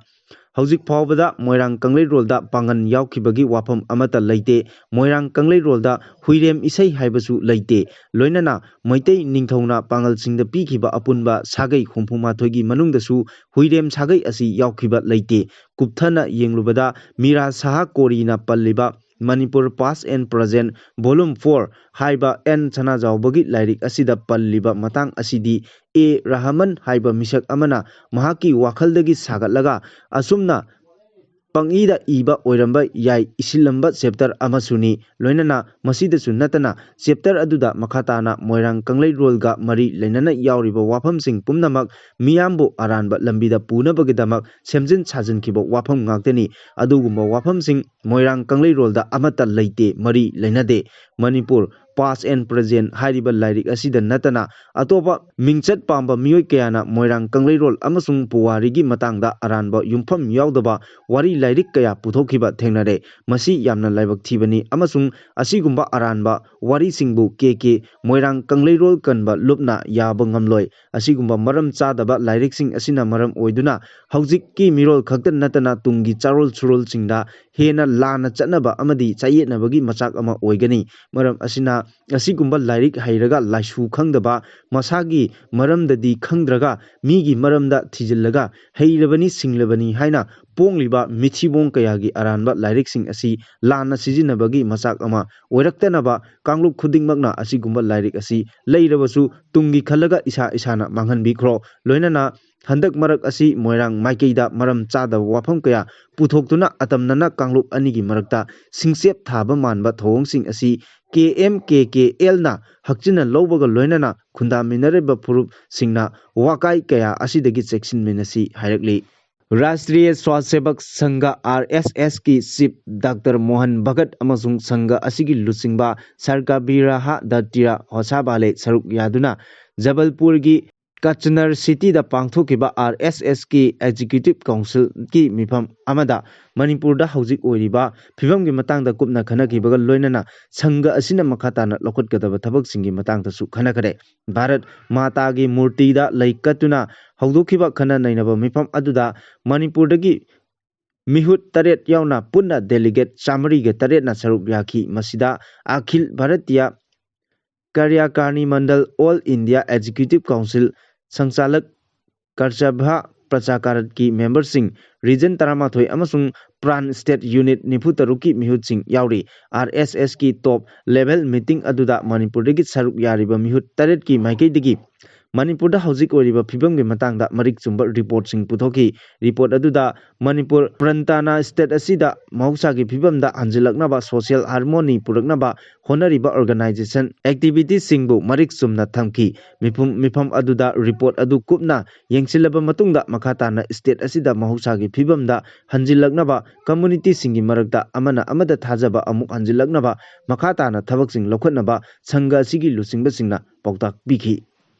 ꯍꯧꯖꯤꯛ ꯐꯥꯎꯕꯗ ꯃꯣꯏꯔꯥꯡ ꯀꯪꯂꯩꯔꯣꯜꯗ ꯄꯥꯡꯒꯜ ꯌꯥꯎꯈꯤꯕꯒꯤ ꯋꯥꯐꯝ ꯑꯃꯠꯇ ꯂꯩꯇꯦ꯫ ꯃꯣꯏꯔꯥꯡ ꯀꯪꯂꯩꯔꯣꯜꯗ ꯍꯨꯏꯔꯦꯝ ꯏꯁꯩ ꯍꯥꯏꯕꯁꯨ ꯂꯩꯇꯦ꯫ ꯂꯣꯏꯅꯅ ꯃꯩꯇꯩ ꯅꯤꯡꯊꯧꯅ ꯄꯥꯡꯒꯜꯁꯤꯡꯗ ꯄꯤꯈꯤꯕ ꯑꯄꯨꯟꯕ ꯁꯥꯒꯩ ꯍꯨꯝꯐꯨ ꯃꯥꯊꯣꯏꯒꯤ ꯃꯅꯨꯡꯗꯁꯨ ꯍꯨꯏꯔꯦꯝ ꯁꯥꯒꯩ ꯑꯁꯤ ꯌꯥꯎꯈꯤꯕ ꯂꯩꯇꯦ꯫ ꯀꯨꯞꯊꯅ ꯌꯦꯡꯂꯨꯕꯗ ꯃꯤꯔꯥ ꯁꯍꯥ ꯀꯣꯔꯤꯅ ꯄꯜꯂꯤꯕ Manipur Past and Present Volume four ꯍꯥꯏꯕ ꯑꯦꯟ ꯁꯅꯥꯖꯥꯎꯕꯒꯤ ꯂꯥꯏꯔꯤꯛ ꯑꯁꯤꯗ ꯄꯜꯂꯤꯕ ꯃꯇꯥꯡ ꯑꯁꯤꯗꯤ ꯑꯦ ꯔꯍꯃꯟ ꯍꯥꯏꯕ ꯃꯤꯁꯛ ꯑꯃꯅ ꯃꯍꯥꯛꯀꯤ ꯋꯥꯈꯜꯗꯒꯤ ꯁꯥꯒꯠꯂꯒ ꯑꯁꯨꯝꯅ ꯄꯪꯏꯗ ꯏꯕ ꯑꯣꯏꯔꯝꯕ ꯌꯥꯏ, ꯏꯁꯤꯜꯂꯝꯕ ꯆꯦꯞꯇꯔ ꯑꯃꯁꯨꯅꯤ꯫ ꯂꯣꯏꯅꯅ ꯃꯁꯤꯗꯁꯨ ꯅꯠꯇꯅ ꯆꯦꯞꯇꯔ ꯑꯗꯨꯗ ꯃꯈꯥ ꯇꯥꯅ ꯃꯣꯏꯔꯥꯡ ꯀꯪꯂꯩꯔꯣꯜꯒ ꯃꯔꯤ ꯂꯩꯅꯅ ꯌꯥꯎꯔꯤꯕ ꯋꯥꯐꯝꯁꯤꯡ ꯄꯨꯝꯅꯃꯛ ꯃꯤꯌꯥꯝꯕꯨ ꯑꯔꯥꯟꯕ ꯂꯝꯕꯤꯗ ꯄꯨꯅꯕꯒꯤꯗꯃꯛ ꯁꯦꯝꯖꯤꯟ ꯁꯥꯖꯤꯟꯈꯤꯕ ꯋꯥꯐꯝ ꯉꯥꯛꯇꯅꯤ꯫ ꯑꯗꯨꯒꯨꯝꯕ ꯋꯥꯐꯝꯁꯤꯡ ꯃꯣꯏꯔꯥꯡ ꯀꯪꯂꯩꯔꯣꯜꯗ ꯑꯃꯠꯇ ꯂꯩꯇꯦ, ꯃꯔꯤ ꯂꯩꯅꯗꯦ꯫ ꯃꯅꯤꯄꯨꯔ, Past and Present ꯍꯥꯏꯔꯤꯕ ꯂꯥꯏꯔꯤꯛ ꯑꯁꯤꯗ ꯅꯠꯇꯅ ꯑꯇꯣꯞꯄ ꯃꯤꯡꯆꯠ ꯄꯥꯝꯕ ꯃꯤꯑꯣꯏ ꯀꯌꯥꯅ ꯃꯣꯏꯔꯥꯡ ꯀꯪꯂꯩꯔꯣꯜ ꯑꯃꯁꯨꯡ ꯄꯨꯋꯥꯔꯤꯒꯤ ꯃꯇꯥꯡꯗ ꯑꯔꯥꯟꯕ ꯌꯨꯝꯐꯝ ꯌꯥꯎꯗꯕ ꯋꯥꯔꯤ ꯂꯥꯏꯔꯤꯛ ꯀꯌꯥ ꯄꯨꯊꯣꯛꯈꯤꯕ ꯊꯦꯡꯅꯔꯦ꯫ ꯃꯁꯤ ꯌꯥꯝꯅ ꯂꯥꯏꯕꯛ ꯊꯤꯕꯅꯤ ꯑꯃꯁꯨꯡ ꯑꯁꯤꯒꯨꯝꯕ ꯑꯔꯥꯟꯕ ꯋꯥꯔꯤꯁꯤꯡꯕꯨ ꯀꯦ ꯀꯦ ꯃꯣꯏꯔꯥꯡ ꯀꯪꯂꯩꯔꯣꯜ ꯀꯟꯕ ꯂꯨꯞꯅ ꯌꯥꯕ ꯉꯝꯂꯣꯏ꯫ ꯑꯁꯤꯒꯨꯝꯕ ꯃꯔꯝ ꯆꯥꯗꯕ ꯂꯥꯏꯔꯤꯛꯁꯤꯡ ꯑꯁꯤꯅ ꯃꯔꯝ ꯑꯣꯏꯗꯨꯅ ꯍꯧꯖꯤꯛꯀꯤ ꯃꯤꯔꯣꯜ ꯈꯛꯇ ꯅꯠꯇꯅ ꯇꯨꯡꯒꯤ ꯆꯥꯔꯣꯜ ꯁꯨꯔꯣꯜꯁꯤꯡꯗ ꯍꯦꯟꯅ ꯂꯥꯟꯅ ꯆꯠꯅꯕ ꯑꯃꯗꯤ ꯆꯌꯦꯠꯅꯕꯒꯤ ꯃꯆꯥꯛ ꯑꯃ ꯑꯣꯏꯒꯅꯤ꯫ ꯃꯔꯝ ꯑꯁꯤꯅ ꯑꯁꯤꯒꯨꯝꯕ ꯂꯥꯏꯔꯤꯛ ꯍꯩꯔꯒ ꯂꯥꯏꯁꯨ ꯈꯪꯗꯕ, ꯃꯁꯥꯒꯤ ꯃꯔꯝꯗꯗꯤ ꯈꯪꯗ꯭ꯔꯒ ꯃꯤꯒꯤ ꯃꯔꯝꯗ ꯊꯤꯖꯤꯜꯂꯒ ꯍꯩꯔꯕꯅꯤ ꯁꯤꯡꯂꯕꯅꯤ ꯍꯥꯏꯅ ꯄꯣꯡꯂꯤꯕ ꯃꯤꯊꯤꯕꯣꯡ ꯀꯌꯥꯒꯤ ꯑꯔꯥꯟꯕ ꯂꯥꯏꯔꯤꯛꯁꯤꯡ ꯑꯁꯤ ꯂꯥꯟꯅ ꯁꯤꯖꯤꯟꯅꯕꯒꯤ ꯃꯆꯥꯛ ꯑꯃ ꯑꯣꯏꯔꯛꯇꯅꯕ ꯀꯥꯡꯂꯨꯞ ꯈꯨꯗꯤꯡꯃꯛꯅ ꯑꯁꯤꯒꯨꯝꯕ ꯂꯥꯏꯔꯤꯛ ꯑꯁꯤ ꯂꯩꯔꯕꯁꯨ ꯇꯨꯡꯒꯤ ꯈꯜꯂꯒ ꯏꯁꯥ ꯏꯁꯥꯅ ꯃꯥꯡꯍꯟꯕꯤꯈ꯭ꯔꯣ꯫ ꯂꯣꯏꯅꯅ ꯍꯟꯗꯛ ꯃꯔꯛ ꯑꯁꯤ ꯃꯣꯏꯔꯥꯡ ꯃꯥꯏꯀꯩꯗ ꯃꯔꯝ ꯆꯥꯗꯕ ꯋꯥꯐꯝ ꯀꯌꯥ ꯄꯨꯊꯣꯛꯇꯨꯅ ꯑꯇꯝꯅꯅ ꯀꯥꯡꯂꯨꯞ ꯑꯅꯤꯒꯤ ꯃꯔꯛꯇ ꯁꯤꯡꯆꯦꯞ ꯊꯥꯕ ꯃꯥꯟꯕ ꯊꯧꯑꯣꯡꯁꯤꯡ ꯑꯁꯤ ꯀꯦ ꯑꯦꯝ ꯀꯦ ꯀꯦ ꯑꯦꯜꯅ ꯍꯛꯆꯤꯟꯅ ꯂꯧꯕꯒ ꯂꯣꯏꯅꯅ ꯈꯨꯟꯗꯥꯃꯤꯟꯅꯔꯤꯕ ꯐꯨꯔꯨꯞꯁꯤꯡꯅ ꯋꯥꯀꯥꯏ ꯀꯌꯥ ꯑꯁꯤꯗꯒꯤ ꯆꯦꯛꯁꯤꯟꯃꯤꯟꯅꯁꯤ ꯍꯥꯏꯔꯛꯂꯤ꯫ ꯔꯥꯁꯇ꯭ꯔꯤꯌ ꯁ꯭ꯋꯥꯁꯦꯕꯛ ꯁꯪꯘ, R S ꯑꯦꯁꯀꯤ chief doctor Mohan Bhagat ꯑꯃꯁꯨꯡ ꯁꯪꯘ ꯑꯁꯤꯒꯤ ꯂꯨꯆꯤꯡꯕ ꯁꯔꯀꯥꯕꯤꯔꯥꯍ ꯗꯠꯇꯤꯔꯥ ꯍꯣꯁꯥꯕꯥꯂꯦ ꯁꯔꯨꯛ ꯌꯥꯗꯨꯅ ꯖꯕꯜꯄꯨꯔꯒꯤ ꯀꯆꯅꯔ ꯁꯤꯇꯤꯗ ꯄꯥꯡꯊꯣꯛꯈꯤꯕ ꯑꯥꯔ ꯑꯦꯁ ꯑꯦꯁꯀꯤ ꯑꯦꯛꯖꯤꯀ꯭ꯌꯨꯇꯤꯚ ꯀꯥꯎꯟꯁꯤꯜꯒꯤ ꯃꯤꯐꯝ ꯑꯃꯗ ꯃꯅꯤꯄꯨꯔꯗ ꯍꯧꯖꯤꯛ ꯑꯣꯏꯔꯤꯕ ꯐꯤꯕꯝꯒꯤ ꯃꯇꯥꯡꯗ ꯀꯨꯞꯅ ꯈꯟꯅꯈꯤꯕꯒ ꯂꯣꯏꯅꯅ ꯁꯪꯘ ꯑꯁꯤꯅ ꯃꯈꯥ ꯇꯥꯅ ꯂꯧꯈꯠꯀꯗꯕ ꯊꯕꯛꯁꯤꯡꯒꯤ ꯃꯇꯥꯡꯗꯁꯨ ꯈꯟꯅꯈꯔꯦ꯫ ꯚꯥꯔꯠ ꯃꯥꯇꯥꯒꯤ ꯃꯨꯔꯇꯤꯗ ꯂꯩ ꯀꯠꯇꯨꯅ ꯍꯧꯗꯣꯛꯈꯤꯕ ꯈꯟꯅ ꯅꯩꯅꯕ ꯃꯤꯐꯝ ꯑꯗꯨꯗ ꯃꯅꯤꯄꯨꯔꯗꯒꯤ ꯃꯤꯍꯨꯠ ꯇꯔꯦꯠ ꯌꯥꯎꯅ ꯄꯨꯟꯅ ꯗꯦꯂꯤꯒꯦꯠ ꯆꯥꯃꯔꯤꯒ ꯇꯔꯦꯠꯅ ꯁꯔꯨꯛ ꯌꯥꯈꯤ꯫ ꯃꯁꯤꯗ Akhil Bharatiya Karyakarini Mandal, all India executive council, ꯁꯪꯆꯥꯂꯛ, ꯀꯔꯆꯚ ꯄ꯭ꯔꯆꯥꯀꯥꯔꯠꯀꯤ ꯃꯦꯝꯕꯔꯁꯤꯡ, ꯔꯤꯖꯟ ꯇꯔꯥꯃꯥꯊꯣꯏ ꯑꯃꯁꯨꯡ ꯄ꯭ꯔꯥꯟ ꯁ꯭ꯇꯦꯠ ꯌꯨꯅꯤꯠ ꯅꯤꯐꯨ ꯇꯔꯨꯛꯀꯤ ꯃꯤꯍꯨꯠꯁꯤꯡ ꯌꯥꯎꯔꯤ꯫ ꯑꯥꯔ ꯑꯦꯁ ꯑꯦꯁꯀꯤ ꯇꯣꯞ ꯂꯦꯚꯦꯜ ꯃꯤꯇꯤꯡ ꯑꯗꯨꯗ ꯃꯅꯤꯄꯨꯔꯗꯒꯤ ꯁꯔꯨꯛ ꯌꯥꯔꯤꯕ ꯃꯤꯍꯨꯠ ꯇꯔꯦꯠꯀꯤ ꯃꯥꯏꯀꯩꯗꯒꯤ ꯃꯅꯤꯄꯨꯔꯗ ꯍꯧꯖꯤꯛ ꯑꯣꯏꯔꯤꯕ ꯐꯤꯕꯝꯒꯤ ꯃꯇꯥꯡꯗ ꯃꯔꯤꯛ ꯆꯨꯝꯕ ꯔꯤꯄꯣꯔꯠꯁꯤꯡ ꯄꯨꯊꯣꯛꯈꯤ꯫ ꯔꯤꯄꯣꯔꯠ ꯑꯗꯨꯗ ꯃꯅꯤꯄꯨꯔ ꯄ꯭ꯔꯟꯇꯥꯅ ꯁ꯭ꯇꯦꯠ ꯑꯁꯤꯗ ꯃꯍꯧꯁꯥꯒꯤ ꯐꯤꯕꯝꯗ ꯍꯟꯖꯤꯜꯂꯛꯅꯕ, ꯁꯣꯁꯤꯌꯦꯜ ꯍꯥꯔꯃꯣꯅꯤ ꯄꯨꯔꯛꯅꯕ ꯍꯣꯠꯅꯔꯤꯕ ꯑꯣꯔꯒꯅꯥꯏꯖꯦꯁꯟ ꯑꯦꯛꯇꯤꯚꯤꯇꯤꯁꯁꯤꯡꯕꯨ ꯃꯔꯤꯛ ꯆꯨꯝꯅ ꯊꯝꯈꯤ꯫ ꯃꯤꯐꯝ, ꯃꯤꯐꯝ ꯑꯗꯨꯗ ꯔꯤꯄꯣꯔꯠ ꯑꯗꯨ ꯀꯨꯞꯅ ꯌꯦꯡꯁꯤꯜꯂꯕ ꯃꯇꯨꯡꯗ ꯃꯈꯥ ꯇꯥꯅ ꯁ꯭ꯇꯦꯠ ꯑꯁꯤꯗ ꯃꯍꯧꯁꯥꯒꯤ ꯐꯤꯕꯝꯗ ꯍꯟꯖꯤꯜꯂꯛꯅꯕ, ꯀꯝꯃꯨꯅꯤꯇꯤꯁꯤꯡꯒꯤ ꯃꯔꯛꯇ ꯑꯃꯅ ꯑꯃꯗ ꯊꯥꯖꯕ ꯑꯃꯨꯛ ꯍꯟꯖꯤꯜꯂꯛꯅꯕ ꯃꯈꯥ ꯇꯥꯅ ꯊꯕꯛꯁꯤꯡ ꯂꯧꯈꯠꯅꯕ ꯁꯪꯘ ꯑꯁꯤꯒꯤ ꯂꯨꯆꯤꯡꯕꯁꯤꯡꯅ ꯄꯥꯎꯇꯥꯛ ꯄꯤꯈꯤ꯫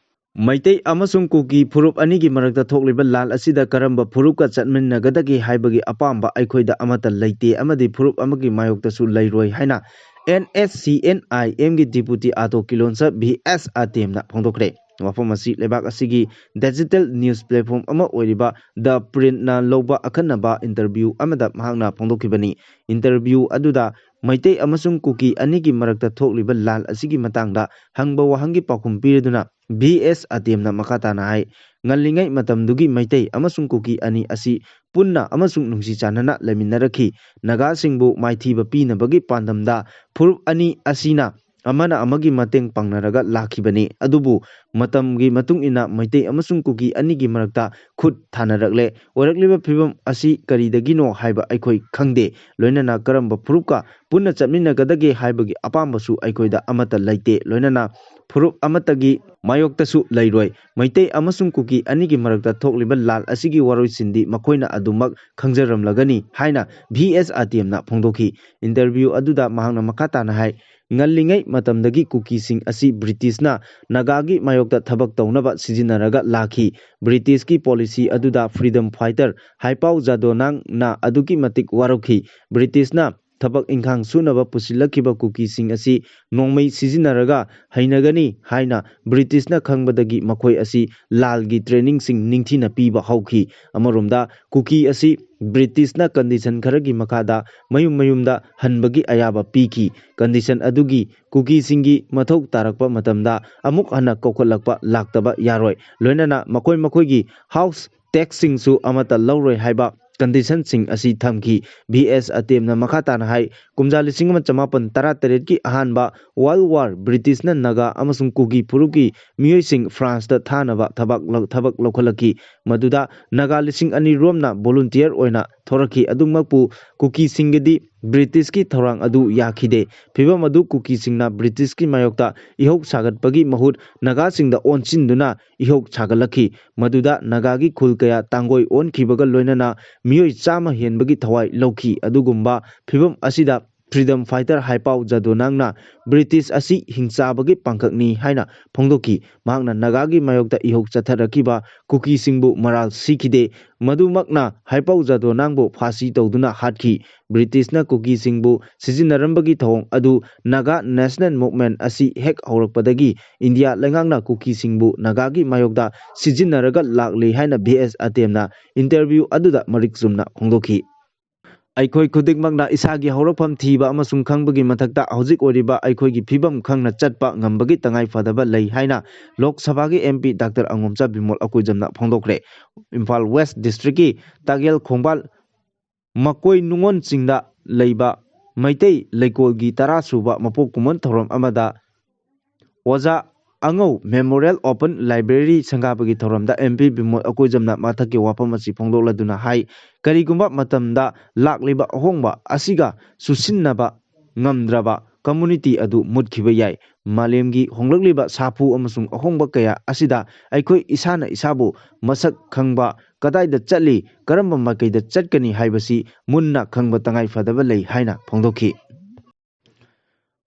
ꯃꯩꯇꯩ ꯑꯃꯁꯨꯡ ꯀꯨꯀꯤ ꯐꯨꯔꯨꯞ ꯑꯅꯤꯒꯤ ꯃꯔꯛꯇ ꯊꯣꯛꯂꯤꯕ ꯂꯥꯜ ꯑꯁꯤꯗ ꯀꯔꯝꯕ ꯐꯨꯔꯨꯞꯀ ꯆꯠꯃꯤꯟꯅꯒꯗꯒꯦ ꯍꯥꯏꯕꯒꯤ ꯑꯄꯥꯝꯕ ꯑꯩꯈꯣꯏꯗ ꯑꯃꯠꯇ ꯂꯩꯇꯦ ꯑꯃꯗꯤ ꯐꯨꯔꯨꯞ ꯑꯃꯒꯤ ꯃꯥꯌꯣꯛꯇꯁꯨ ꯂꯩꯔꯣꯏ ꯍꯥꯏꯅ ꯑꯦꯟ ꯑꯦꯁ ꯁꯤ ꯑꯦꯟ ꯑꯥꯏ ꯑꯦꯝꯒꯤ ꯗꯤꯄꯨꯇꯤ ꯑꯥꯇꯣ ꯀꯤꯂꯣꯟꯁ ꯚꯤ ꯑꯦꯁ ꯑꯇꯦꯝꯅ ꯐꯣꯡꯗꯣꯛꯈ꯭ꯔꯦ꯫ ꯋꯥꯐꯝ ꯑꯁꯤ ꯂꯩꯕꯥꯛ ꯑꯁꯤꯒꯤ ꯗꯤꯖꯤꯇꯦꯜ ꯅ꯭ꯌꯨꯁ ꯄ꯭ꯂꯦꯠꯐꯣꯝ ꯑꯃ ꯑꯣꯏꯔꯤꯕ ꯗ ꯄ꯭ꯔꯤꯟꯠꯅ ꯂꯧꯕ ꯑꯈꯟꯅꯕ ꯏꯟꯇꯔꯚ꯭ꯌꯨ ꯑꯃꯗ ꯃꯍꯥꯛꯅ ꯐꯣꯡꯗꯣꯛꯈꯤꯕꯅꯤ꯫ ꯏꯟꯇꯔꯚ꯭ꯌꯨ ꯑꯗꯨꯗ ꯃꯩꯇꯩ ꯑꯃꯁꯨꯡ ꯀꯨꯀꯤ ꯑꯅꯤꯒꯤ ꯃꯔꯛꯇ ꯊꯣꯛꯂꯤꯕ ꯂꯥꯜ ꯑꯁꯤꯒꯤ ꯃꯇꯥꯡꯗ ꯍꯪꯕ ꯋꯥꯍꯪꯒꯤ ꯄꯥꯎꯈꯨꯝ ꯄꯤꯔꯗꯨꯅ ꯚꯤ ꯑꯦꯁ ꯑꯇꯦꯝꯅ ꯃꯈꯥ ꯇꯥꯅ ꯍꯥꯏ, ꯉꯜꯂꯤꯉꯩ ꯃꯇꯝꯗꯨꯒꯤ ꯃꯩꯇꯩ ꯑꯃꯁꯨꯡ ꯀꯨꯀꯤ ꯑꯅꯤ ꯑꯁꯤ ꯄꯨꯟꯅ ꯑꯃꯁꯨꯡ ꯅꯨꯡꯁꯤ ꯆꯥꯟꯅꯅ ꯂꯩꯃꯤꯟꯅꯔꯛꯈꯤ꯫ ꯅꯥꯒꯥꯁꯤꯡꯕꯨ ꯃꯥꯏꯊꯤꯕ ꯄꯤꯅꯕꯒꯤ ꯄꯥꯟꯗꯝꯗ ꯐꯨꯔꯨꯞ ꯑꯅꯤ ꯑꯁꯤꯅ ꯑꯃꯅ ꯑꯃꯒꯤ ꯃꯇꯦꯡ ꯄꯥꯡꯅꯔꯒ ꯂꯥꯛꯈꯤꯕꯅꯤ꯫ ꯑꯗꯨꯕꯨ ꯃꯇꯝꯒꯤ ꯃꯇꯨꯡ ꯏꯟꯅ ꯃꯩꯇꯩ ꯑꯃꯁꯨꯡ ꯀꯨꯀꯤ ꯑꯅꯤꯒꯤ ꯃꯔꯛꯇ ꯈꯨꯠ ꯊꯥꯅꯔꯛꯂꯦ꯫ ꯑꯣꯏꯔꯛꯂꯤꯕ ꯐꯤꯕꯝ ꯑꯁꯤ ꯀꯔꯤꯗꯒꯤꯅꯣ ꯍꯥꯏꯕ ꯑꯩꯈꯣꯏ ꯈꯪꯗꯦ꯫ ꯂꯣꯏꯅꯅ ꯀꯔꯝꯕ ꯐꯨꯔꯨꯞꯀ ꯄꯨꯟꯅ ꯆꯠꯃꯤꯟꯅꯒꯗꯒꯦ ꯍꯥꯏꯕꯒꯤ ꯑꯄꯥꯝꯕꯁꯨ ꯑꯩꯈꯣꯏꯗ ꯑꯃꯠꯇ ꯂꯩꯇꯦ꯫ ꯂꯣꯏꯅꯅ ꯐꯨꯔꯨꯞ ꯑꯃꯠꯇꯒꯤ ꯃꯥꯌꯣꯛꯇꯁꯨ ꯂꯩꯔꯣꯏ꯫ ꯃꯩꯇꯩ ꯑꯃꯁꯨꯡ ꯀꯨꯀꯤ ꯑꯅꯤꯒꯤ ꯃꯔꯛꯇ ꯊꯣꯛꯂꯤꯕ ꯂꯥꯜ ꯑꯁꯤꯒꯤ ꯋꯥꯔꯣꯏꯁꯤꯟꯗꯤ ꯃꯈꯣꯏꯅ ꯑꯗꯨꯃꯛ ꯈꯪꯖꯔꯝꯂꯒꯅꯤ ꯍꯥꯏꯅ ꯚꯤ ꯑꯦꯁ ꯑꯇꯦꯝꯅ ꯐꯣꯡꯗꯣꯛꯈꯤ꯫ ꯏꯟꯇꯔꯚ꯭ꯌꯨ ꯑꯗꯨꯗ ꯃꯍꯥꯛꯅ ꯃꯈꯥ ꯇꯥꯅ ꯍꯥꯏ, ꯉꯜꯂꯤꯉꯩ ꯃꯇꯝꯗꯒꯤ ꯀꯨꯀꯤꯁꯤꯡ ꯑꯁꯤ ꯕ꯭ꯔꯤꯇꯤꯁꯅ ꯅꯥꯒꯥꯒꯤ ꯃꯥꯌꯣꯛꯇ ꯊꯕꯛ ꯇꯧꯅꯕ ꯁꯤꯖꯤꯟꯅꯔꯒ ꯂꯥꯛꯈꯤ꯫ ꯕ꯭ꯔꯤꯇꯤꯁꯀꯤ ꯄꯣꯂꯤꯁꯤ ꯑꯗꯨꯗ ꯐ꯭ꯔꯤꯗꯝ ꯐꯥꯏꯇꯔ ꯍꯥꯏꯄꯥꯎ ꯖꯥꯗꯣꯅꯥꯡꯅ ꯑꯗꯨꯛꯀꯤ ꯃꯇꯤꯛ ꯋꯥꯔꯧꯈꯤ꯫ ꯕ꯭ꯔꯤꯇꯤꯁꯅ ꯊꯕꯛ ꯏꯪꯈꯥꯡ ꯁꯨꯅꯕ ꯄꯨꯁꯤꯜꯂꯛꯈꯤꯕ ꯀꯨꯀꯤꯁꯤꯡ ꯑꯁꯤ ꯅꯣꯡꯃꯩ ꯁꯤꯖꯤꯟꯅꯔꯒ ꯍꯩꯅꯒꯅꯤ ꯍꯥꯏꯅ ꯕ꯭ꯔꯤꯇꯤꯁꯅ ꯈꯪꯕꯗꯒꯤ ꯃꯈꯣꯏ ꯑꯁꯤ ꯂꯥꯜꯒꯤ ꯇ꯭ꯔꯦꯅꯤꯡꯁꯤꯡ ꯅꯤꯡꯊꯤꯅ ꯄꯤꯕ ꯍꯧꯈꯤ꯫ ꯑꯃꯔꯣꯝꯗ ꯀꯨꯀꯤ ꯑꯁꯤ ꯕ꯭ꯔꯤꯇꯤꯁꯅ ꯀꯟꯗꯤꯁꯟ ꯈꯔꯒꯤ ꯃꯈꯥꯗ ꯃꯌꯨꯝ ꯃꯌꯨꯝꯗ ꯍꯟꯕꯒꯤ ꯑꯌꯥꯕ ꯄꯤꯈꯤ꯫ ꯀꯟꯗꯤꯁꯟ ꯑꯗꯨꯒꯤ ꯀꯨꯀꯤꯁꯤꯡꯒꯤ ꯃꯊꯧ ꯇꯥꯔꯛꯄ ꯃꯇꯝꯗ ꯑꯃꯨꯛ ꯍꯟꯅ ꯀꯧꯈꯠꯂꯛꯄ ꯂꯥꯛꯇꯕ ꯌꯥꯔꯣꯏ꯫ ꯂꯣꯏꯅꯅ ꯃꯈꯣꯏ ꯃꯈꯣꯏꯒꯤ ꯍꯥꯎꯁ ꯇꯦꯛꯁꯁꯤꯡꯁꯨ ꯑꯃꯠꯇ ꯂꯧꯔꯣꯏ ꯍꯥꯏꯕ ꯀꯟꯗꯤꯁꯟꯁꯤꯡ ꯑꯁꯤ ꯊꯝꯈꯤ꯫ ꯚꯤ ꯑꯦꯁ ꯑꯇꯦꯝꯅ ꯃꯈꯥ ꯇꯥꯅ ꯍꯥꯏ, ꯀꯨꯝꯖꯥ ꯂꯤꯁꯤꯡ ꯑꯃ ꯆꯃꯥꯄꯟ ꯇꯔꯥꯇꯔꯦꯠꯀꯤ ꯑꯍꯥꯟꯕ ꯋꯥꯔꯜ ꯋꯥꯔ ꯕ꯭ꯔꯤꯇꯤꯁꯅ ꯅꯥꯒꯥ ꯑꯃꯁꯨꯡ ꯀꯨꯀꯤ ꯐꯨꯔꯨꯞꯀꯤ ꯃꯤꯑꯣꯏꯁꯤꯡ ꯐ꯭ꯔꯥꯟꯁꯇ ꯊꯥꯅꯕ ꯊꯕꯛ ꯂꯧ-, ꯊꯕꯛ ꯂꯧꯈꯠꯂꯛꯈꯤ꯫ ꯃꯗꯨꯗ ꯅꯥꯒꯥ ꯂꯤꯁꯤꯡ ꯑꯅꯤ ꯔꯣꯝꯅ ꯚꯣꯂꯨꯟꯇꯤꯌꯔ ꯑꯣꯏꯅ ꯊꯣꯔꯛꯈꯤ꯫ ꯑꯗꯨꯃꯛꯄꯨ ꯀꯨꯀꯤꯁꯤꯡꯒꯤꯗꯤ ꯕ꯭ꯔꯤꯇꯤꯁꯀꯤ ꯊꯧꯔꯥꯡ ꯑꯗꯨ ꯌꯥꯈꯤꯗꯦ꯫ ꯐꯤꯚꯝ ꯑꯗꯨ ꯀꯨꯀꯤꯁꯤꯡꯅ ꯕ꯭ꯔꯤꯇꯤꯁꯀꯤ ꯃꯥꯌꯣꯛꯇ ꯏꯍꯧ ꯁꯥꯒꯠꯄꯒꯤ ꯃꯍꯨꯠ ꯅꯥꯒꯥꯁꯤꯡꯗ ꯑꯣꯟꯁꯤꯟꯗꯨꯅ ꯏꯍꯧ ꯁꯥꯒꯠꯂꯛꯈꯤ꯫ ꯃꯗꯨꯗ ꯅꯥꯒꯥꯒꯤ ꯈꯨꯜ ꯀꯌꯥ ꯇꯥꯡꯒꯣꯏ ꯑꯣꯟꯈꯤꯕꯒ ꯂꯣꯏꯅꯅ ꯃꯤꯑꯣꯏ ꯆꯥꯝꯃ ꯍꯦꯟꯕꯒꯤ ꯊꯋꯥꯏ ꯂꯧꯈꯤ꯫ ꯑꯗꯨꯒꯨꯝꯕ ꯐꯤꯚꯝ ꯑꯁꯤꯗ ꯐ꯭ꯔꯤꯗꯝ ꯐꯥꯏꯇꯔ ꯍꯥꯏꯄꯥꯎ ꯖꯥꯗꯣꯅꯥꯡꯅ ꯕ꯭ꯔꯤꯇꯤꯁ ꯑꯁꯤ ꯍꯤꯡꯆꯥꯕꯒꯤ ꯄꯥꯡꯈꯛꯅꯤ ꯍꯥꯏꯅ ꯐꯣꯡꯗꯣꯛꯈꯤ꯫ ꯃꯍꯥꯛꯅ ꯅꯥꯒꯥꯒꯤ ꯃꯥꯌꯣꯛꯇ ꯏꯍꯧ ꯆꯠꯊꯔꯛꯈꯤꯕ ꯀꯨꯀꯤꯁꯤꯡꯕꯨ ꯃꯔꯥꯜ ꯁꯤꯈꯤꯗꯦ꯫ ꯃꯗꯨꯃꯛꯅ ꯍꯥꯏꯄꯥꯎ ꯖꯥꯗꯣꯅꯥꯡꯕꯨ ꯐꯥꯁꯤ ꯇꯧꯗꯨꯅ ꯍꯥꯠꯈꯤ꯫ ꯕ꯭ꯔꯤꯇꯤꯁꯅ ꯀꯨꯀꯤꯁꯤꯡꯕꯨ ꯁꯤꯖꯤꯟꯅꯔꯝꯕꯒꯤ ꯊꯧꯑꯣꯡ ꯑꯗꯨ ꯅꯥꯒꯥ ꯅꯦꯁꯅꯦꯜ ꯃꯨꯚꯃꯦꯟꯠ ꯑꯁꯤ ꯍꯦꯛ ꯍꯧꯔꯛꯄꯗꯒꯤ ꯏꯟꯗꯤꯌꯥ ꯂꯩꯉꯥꯛꯅ ꯀꯨꯀꯤꯁꯤꯡꯕꯨ ꯅꯥꯒꯥꯒꯤ ꯃꯥꯌꯣꯛꯇ ꯁꯤꯖꯤꯟꯅꯔꯒ ꯂꯥꯛꯂꯤ ꯍꯥꯏꯅ ꯚꯤ ꯑꯦꯁ ꯑꯇꯦꯝꯅ ꯏꯟꯇꯔꯚ꯭ꯌꯨ ꯑꯗꯨꯗ ꯃꯔꯤꯛ ꯆꯨꯝꯅ ꯐꯣꯡꯗꯣꯛꯈꯤ꯫ ꯑꯩꯈꯣꯏ ꯈꯨꯗꯤꯡꯃꯛꯅ ꯏꯁꯥꯒꯤ ꯍꯧꯔꯛꯐꯝ ꯊꯤꯕ ꯑꯃꯁꯨꯡ ꯈꯪꯕꯒꯤ ꯃꯊꯛꯇ ꯍꯧꯖꯤꯛ ꯑꯣꯏꯔꯤꯕ ꯑꯩꯈꯣꯏꯒꯤ ꯐꯤꯕꯝ ꯈꯪꯅ ꯆꯠꯄ ꯉꯝꯕꯒꯤ ꯇꯉꯥꯏ ꯐꯗꯕ ꯂꯩ ꯍꯥꯏꯅ ꯂꯣꯛ ꯁꯚꯥꯒꯤ M P doctor Angomcha Bimol ꯑꯀꯣꯏꯖꯝꯅ ꯐꯣꯡꯗꯣꯛꯈ꯭ꯔꯦ꯫ ꯏꯝꯐꯥꯜ ꯋꯦꯁ ꯗꯤꯁꯇ꯭ꯔꯤꯛꯀꯤ ꯇꯥꯒꯦꯜ ꯈꯣꯡꯕꯥꯜ ꯃꯀꯣꯏ ꯅꯨꯡꯉꯣꯟ ꯆꯤꯡꯗ ꯂꯩꯕ ꯃꯩꯇꯩ ꯂꯩꯀꯣꯜꯒꯤ ꯇꯔꯥ ꯁꯨꯕ ꯃꯄꯣꯛ ꯀꯨꯝꯑꯣꯟ ꯊꯧꯔꯝ ꯑꯃꯗ ꯑꯣꯖꯥ ꯑꯉꯧ ꯃꯦꯃꯣꯔꯤꯌꯦꯜ ꯑꯣꯄꯟ ꯂꯥꯏꯕ꯭ꯔꯦꯔꯤ ꯁꯪꯒꯥꯕꯒꯤ ꯊꯧꯔꯝꯗ ꯑꯦꯝ ꯄꯤ ꯕꯤꯃꯣꯜ ꯑꯀꯣꯏꯖꯝꯅ ꯃꯊꯛꯀꯤ ꯋꯥꯐꯝ ꯑꯁꯤ ꯐꯣꯡꯗꯣꯛꯂꯗꯨꯅ ꯍꯥꯏ, ꯀꯔꯤꯒꯨꯝꯕ ꯃꯇꯝꯗ ꯂꯥꯛꯂꯤꯕ ꯑꯍꯣꯡꯕ ꯑꯁꯤꯒ ꯆꯨꯁꯤꯟꯅꯕ ꯉꯝꯗ꯭ꯔꯕ ꯀꯝꯃ꯭ꯌꯨꯅꯤꯇꯤ ꯑꯗꯨ ꯃꯨꯠꯈꯤꯕ ꯌꯥꯏ꯫ ꯃꯥꯂꯦꯝꯒꯤ ꯍꯣꯡꯂꯛꯂꯤꯕ ꯁꯥꯐꯨ ꯑꯃꯁꯨꯡ ꯑꯍꯣꯡꯕ ꯀꯌꯥ ꯑꯁꯤꯗ ꯑꯩꯈꯣꯏ ꯏꯁꯥꯅ ꯏꯁꯥꯕꯨ ꯃꯁꯛ ꯈꯪꯕ, ꯀꯗꯥꯏꯗ ꯆꯠꯂꯤ, ꯀꯔꯝꯕ ꯃꯥꯏꯀꯩꯗ ꯆꯠꯀꯅꯤ ꯍꯥꯏꯕꯁꯤ ꯃꯨꯟꯅ ꯈꯪꯕ ꯇꯉꯥꯏ ꯐꯗꯕ ꯂꯩ ꯍꯥꯏꯅ ꯐꯣꯡꯗꯣꯛꯈꯤ꯫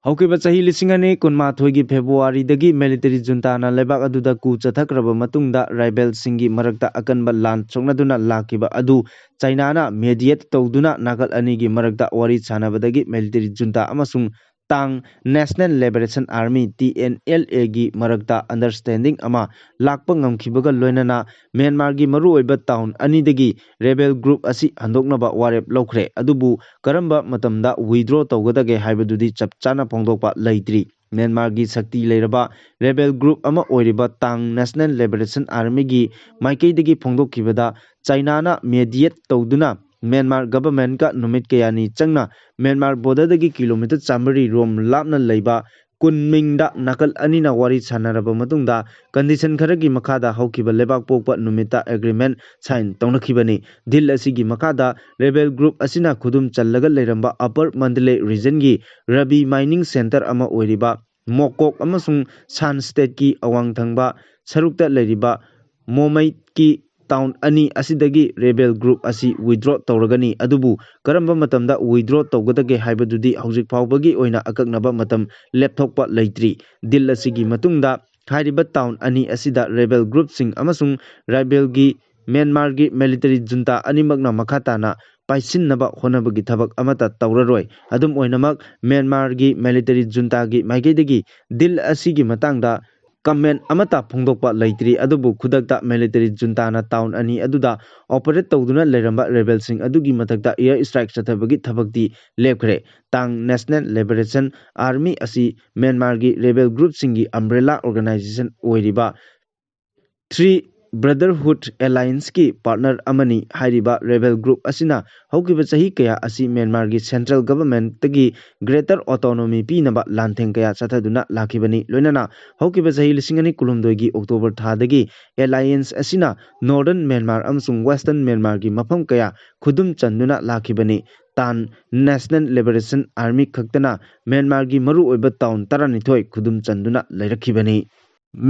ꯍꯧꯈꯤꯕ ꯆꯍꯤ ꯂꯤꯁꯤꯡ ꯑꯅꯤ ꯀꯨꯟꯃꯥꯊꯣꯏꯒꯤ ꯐꯦꯕ꯭ꯔꯨꯋꯥꯔꯤꯗꯒꯤ ꯃꯤꯂꯤꯇꯔꯤ ꯖꯨꯟꯇꯥꯅ ꯂꯩꯕꯥꯛ ꯑꯗꯨꯗ ꯀꯨ ꯆꯠꯊꯈ꯭ꯔꯕ ꯃꯇꯨꯡꯗ ꯔꯥꯏꯕꯦꯜꯁꯤꯡꯒꯤ ꯃꯔꯛꯇ ꯑꯀꯟꯕ ꯂꯥꯟ ꯁꯣꯛꯅꯗꯨꯅ ꯂꯥꯛꯈꯤꯕ ꯑꯗꯨ ꯆꯥꯏꯅꯥꯅ ꯃꯦꯗꯤꯌꯦꯠ ꯇꯧꯗꯨꯅ ꯅꯥꯀꯜ ꯑꯅꯤꯒꯤ ꯃꯔꯛꯇ ꯋꯥꯔꯤ ꯁꯥꯟꯅꯕꯗꯒꯤ ꯃꯤꯂꯤꯇꯔꯤ ꯖꯨꯟꯇꯥ ꯑꯃꯁꯨꯡ Ta'ang national liberation army, T N L ꯑꯦꯒꯤ ꯃꯔꯛꯇ ꯑꯟꯗꯔꯁ꯭ꯇꯦꯟꯗꯤꯡ ꯑꯃ ꯂꯥꯛꯄ ꯉꯝꯈꯤꯕꯒ ꯂꯣꯏꯅꯅ ꯃ꯭ꯌꯥꯟꯃꯥꯔꯒꯤ ꯃꯔꯨꯑꯣꯏꯕ ꯇꯥꯎꯟ ꯑꯅꯤꯗꯒꯤ ꯔꯦꯕꯦꯜ ꯒ꯭ꯔꯨꯞ ꯑꯁꯤ ꯍꯟꯗꯣꯛꯅꯕ ꯋꯥꯔꯦꯞ ꯂꯧꯈ꯭ꯔꯦ꯫ ꯑꯗꯨꯕꯨ ꯀꯔꯝꯕ ꯃꯇꯝꯗ ꯋꯤꯗ꯭ꯔꯣ ꯇꯧꯒꯗꯒꯦ ꯍꯥꯏꯕꯗꯨꯗꯤ ꯆꯞ ꯆꯥꯅ ꯐꯣꯡꯗꯣꯛꯄ ꯂꯩꯇ꯭ꯔꯤ꯫ ꯃ꯭ꯌꯥꯟꯃꯥꯔꯒꯤ ꯁꯛꯇꯤ ꯂꯩꯔꯕ ꯔꯦꯕꯦꯜ ꯒ꯭ꯔꯨꯞ ꯑꯃ ꯑꯣꯏꯔꯤꯕ ꯇꯥꯡ ꯅꯦꯁꯅꯦꯜ ꯂꯤꯕꯔꯦꯁꯟ ꯑꯥꯔꯃꯤꯒꯤ ꯃꯥꯏꯀꯩꯗꯒꯤ ꯐꯣꯡꯗꯣꯛꯈꯤꯕꯗ, ꯆꯥꯏꯅꯥꯅ ꯃꯦꯗꯤꯌꯦꯠ ꯇꯧꯗꯨꯅ ꯃ꯭ꯌꯥꯟꯃꯥꯔ ꯒꯚꯔꯟꯃꯦꯟꯠꯀ ꯅꯨꯃꯤꯠ ꯀꯌꯥꯅꯤ ꯆꯪꯅ ꯃ꯭ꯌꯥꯟꯃꯥꯔ ꯕꯣꯔꯗꯔꯗꯒꯤ ꯀꯤꯂꯣꯃꯤꯇꯔ ꯆꯥꯃꯔꯤ ꯔꯣꯝ ꯂꯥꯞꯅ ꯂꯩꯕ ꯀꯨꯟꯃꯤꯡꯗ ꯅꯥꯀꯜ ꯑꯅꯤꯅ ꯋꯥꯔꯤ ꯁꯥꯟꯅꯔꯕ ꯃꯇꯨꯡꯗ, ꯀꯟꯗꯤꯁꯟ ꯈꯔꯒꯤ ꯃꯈꯥꯗ ꯍꯧꯈꯤꯕ ꯂꯩꯕꯥꯛꯄꯣꯛꯄ ꯅꯨꯃꯤꯠꯇ ꯑꯦꯒ꯭ꯔꯤꯃꯦꯟꯠ ꯁꯥꯏꯟ ꯇꯧꯅꯈꯤꯕꯅꯤ꯫ ꯗꯤꯜ ꯑꯁꯤꯒꯤ ꯃꯈꯥꯗ ꯔꯦꯕꯦꯜ ꯒ꯭ꯔꯨꯞ ꯑꯁꯤꯅ ꯈꯨꯗꯨꯝ ꯆꯜꯂꯒ ꯂꯩꯔꯝꯕ upper Mandalay ꯔꯤꯖꯟꯒꯤ Ravi mining centre ꯑꯃ ꯑꯣꯏꯔꯤꯕ ꯃꯣꯀꯣꯛ ꯑꯃꯁꯨꯡ ꯁꯥꯟ ꯁ꯭ꯇꯦꯠꯀꯤ ꯑꯋꯥꯡ ꯊꯪꯕ ꯁꯔꯨꯛꯇ ꯂꯩꯔꯤꯕ ꯃꯣꯃꯩꯠꯀꯤ ꯇꯥꯎꯟ ꯑꯅꯤ ꯑꯁꯤꯗꯒꯤ ꯔꯦꯕꯦꯜ ꯒ꯭ꯔꯨꯞ ꯑꯁꯤ ꯋꯤꯗ꯭ꯔꯣ ꯇꯧꯔꯒꯅꯤ, ꯑꯗꯨꯕꯨ ꯀꯔꯝꯕ ꯃꯇꯝꯗ ꯋꯤꯗ꯭ꯔꯣ ꯇꯧꯒꯗꯒꯦ ꯍꯥꯏꯕꯗꯨꯗꯤ ꯍꯧꯖꯤꯛ ꯐꯥꯎꯕꯒꯤ ꯑꯣꯏꯅ ꯑꯀꯛꯅꯕ ꯃꯇꯝ ꯂꯦꯞꯊꯣꯛꯄ ꯂꯩꯇ꯭ꯔꯤ꯫ ꯗꯤꯜ ꯑꯁꯤꯒꯤ ꯃꯇꯨꯡꯗ ꯍꯥꯏꯔꯤꯕ ꯇꯥꯎꯟ ꯑꯅꯤ ꯑꯁꯤꯗ ꯔꯦꯕꯦꯜ ꯒ꯭ꯔꯨꯞꯁꯤꯡ ꯑꯃꯁꯨꯡ ꯔꯥꯏꯕꯦꯜꯒꯤ ꯃ꯭ꯌꯥꯟꯃꯥꯔꯒꯤ ꯃꯤꯂꯤꯇꯔꯤ ꯖꯨꯟꯇꯥ ꯑꯅꯤꯃꯛꯅ ꯃꯈꯥ ꯇꯥꯅ ꯄꯥꯏꯁꯤꯟꯅꯕ ꯍꯣꯠꯅꯕꯒꯤ ꯊꯕꯛ ꯑꯃꯠꯇ ꯇꯧꯔꯔꯣꯏ꯫ ꯑꯗꯨꯝ ꯑꯣꯏꯅꯃꯛ, ꯃ꯭ꯌꯥꯟꯃꯥꯔꯒꯤ ꯃꯤꯂꯤꯇꯔꯤ ꯖꯨꯟꯇꯥꯒꯤ ꯃꯥꯏꯀꯩꯗꯒꯤ ꯗꯤꯜ ꯑꯁꯤꯒꯤ ꯃꯇꯥꯡꯗ ꯀꯃꯦꯟ ꯑꯃꯠꯇ ꯐꯣꯡꯗꯣꯛꯄ ꯂꯩꯇ꯭ꯔꯤ꯫ ꯑꯗꯨꯕꯨ ꯈꯨꯗꯛꯇ ꯃꯤꯂꯤꯇꯔꯤ ꯖꯨꯟꯇꯥꯅ ꯇꯥꯎꯟ ꯑꯅꯤ ꯑꯗꯨꯗ ꯑꯣꯄꯔꯦꯠ ꯇꯧꯗꯨꯅ ꯂꯩꯔꯝꯕ ꯔꯦꯕꯦꯜꯁꯤꯡ ꯑꯗꯨꯒꯤ ꯃꯊꯛꯇ ꯏꯌꯔ ꯁ꯭ꯇ꯭ꯔꯥꯏꯛ ꯆꯠꯊꯕꯒꯤ ꯊꯕꯛꯇꯤ ꯂꯦꯞꯈ꯭ꯔꯦ꯫ ꯇꯥꯡ ꯅꯦꯁꯅꯦꯜ ꯂꯤꯕꯔꯦꯁꯟ ꯑꯥꯔꯃꯤ ꯑꯁꯤ ꯃ꯭ꯌꯥꯟꯃꯥꯔꯒꯤ ꯔꯦꯕꯦꯜ ꯒ꯭ꯔꯨꯞꯁꯤꯡꯒꯤ ꯑꯝꯕ꯭ꯔꯦꯂꯥ ꯑꯣꯔꯒꯅꯥꯏꯖꯦꯁꯟ ꯑꯣꯏꯔꯤꯕ ꯊ꯭ꯔꯤ ꯕ꯭ꯔꯗꯔꯍꯨꯗ ꯑꯦꯂꯥꯏꯟꯁꯀꯤ ꯄꯥꯔꯠꯅꯔ ꯑꯃꯅꯤ꯫ ꯍꯥꯏꯔꯤꯕ ꯔꯦꯕꯦꯜ ꯒ꯭ꯔꯨꯞ ꯑꯁꯤꯅ ꯍꯧꯈꯤꯕ ꯆꯍꯤ ꯀꯌꯥ ꯑꯁꯤ ꯃ꯭ꯌꯥꯟꯃꯥꯔꯒꯤ ꯁꯦꯟꯇ꯭ꯔꯦꯜ ꯒꯚꯔꯟꯃꯦꯟꯠꯇꯒꯤ ꯒ꯭ꯔꯦꯇꯔ ꯑꯣꯇꯣꯅꯣꯃꯤ ꯄꯤꯅꯕ ꯂꯥꯟꯊꯦꯡ ꯀꯌꯥ ꯆꯠꯊꯗꯨꯅ ꯂꯥꯛꯈꯤꯕꯅꯤ꯫ ꯂꯣꯏꯅꯅ ꯍꯧꯈꯤꯕ ꯆꯍꯤ ꯂꯤꯁꯤꯡ ꯑꯅꯤ ꯀꯨꯟꯍꯨꯝꯗꯣꯏꯒꯤ ꯑꯣꯛꯇꯣꯕꯔ ꯊꯥꯗꯒꯤ ꯑꯦꯂꯥꯏꯌꯦꯟꯁ ꯑꯁꯤꯅ ꯅꯣꯔꯗꯔꯟ ꯃ꯭ꯌꯥꯟꯃꯥꯔ ꯑꯃꯁꯨꯡ ꯋꯦꯁꯇꯔꯟ ꯃ꯭ꯌꯥꯟꯃꯥꯔꯒꯤ ꯃꯐꯝ ꯀꯌꯥ ꯈꯨꯗꯨꯝ ꯆꯟꯗꯨꯅ ꯂꯥꯛꯈꯤꯕꯅꯤ꯫ ꯇꯥꯟ ꯅꯦꯁꯅꯦꯜ ꯂꯤꯕꯔꯦꯁꯟ ꯑꯥꯔꯃꯤ ꯈꯛꯇꯅ ꯃ꯭ꯌꯥꯟꯃꯥꯔꯒꯤ ꯃꯔꯨꯑꯣꯏꯕ ꯇꯥꯎꯟ ꯇꯔꯥꯅꯤꯊꯣꯏ ꯈꯨꯗꯨꯝ ꯆꯟꯗꯨꯅ ꯂꯩꯔꯛꯈꯤꯕꯅꯤ꯫